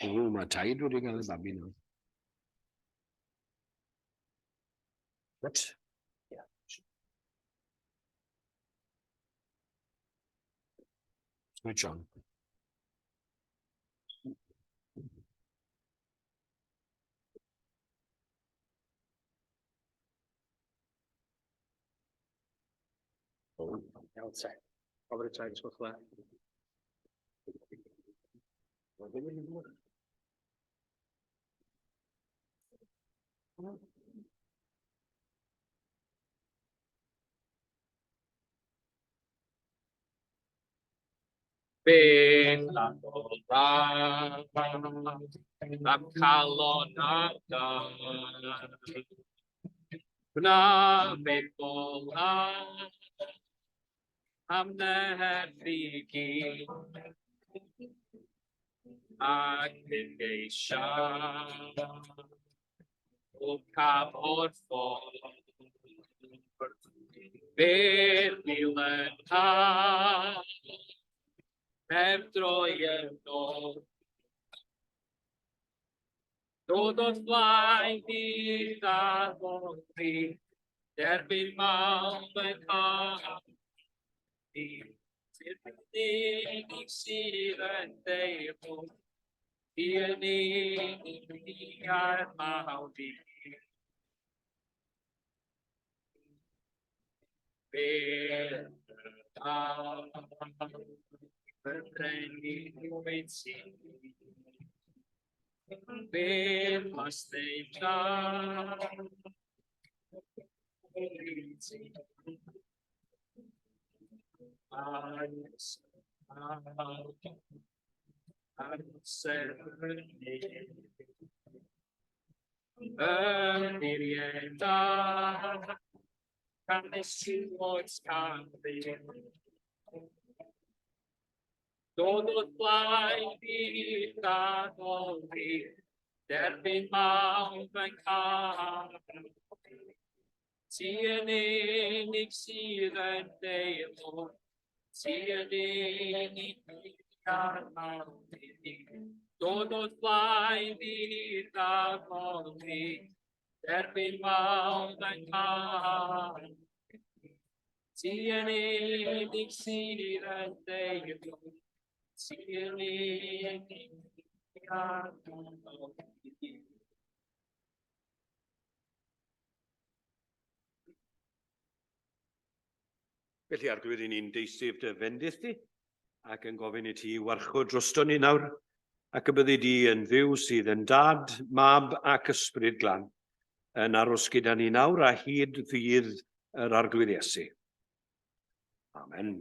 O, mae taid wedi cael y babi nawr. What? Yeah. Right, John. Iawn te. Gofyn y trai, os gwelwch yn dda. Beth am calon ar dân. Gwna feddwl am nerth i gyd, ac yn geisio o cam o'r ffordd. Beth ddilyn heb droi yn ôl. Dod o'th flaen di ddarfoddi, derbyn mawr fy nghadi. Ti'n unig sydd yn deimlo, ti yn unig a'r mawr i. Fy brenin wyt ti. Beth must they done? Ymddirieda Canys oes Cymru. Dod o'th blaen di addoli, derbyn mawr fy nghar. Ti yn unig sydd yn deilwng, ti yn unig a'r mawr i. Dod o'th blaen di addoli, derbyn mawr fy nghar. Ti yn unig sydd yn deilwng, ti yn unig a'r mawr i. Felly, Arglwydd, i ni'n deisyf dy fendith di, ac yn gofyn i ti warchod drosto ni nawr, ac y byddi di yn Dduw sydd yn Dad, Mab ac Ysbryd Glân, yn aros gyda ni nawr a hyd ddydd yr Arglwydd Iesu. Amen.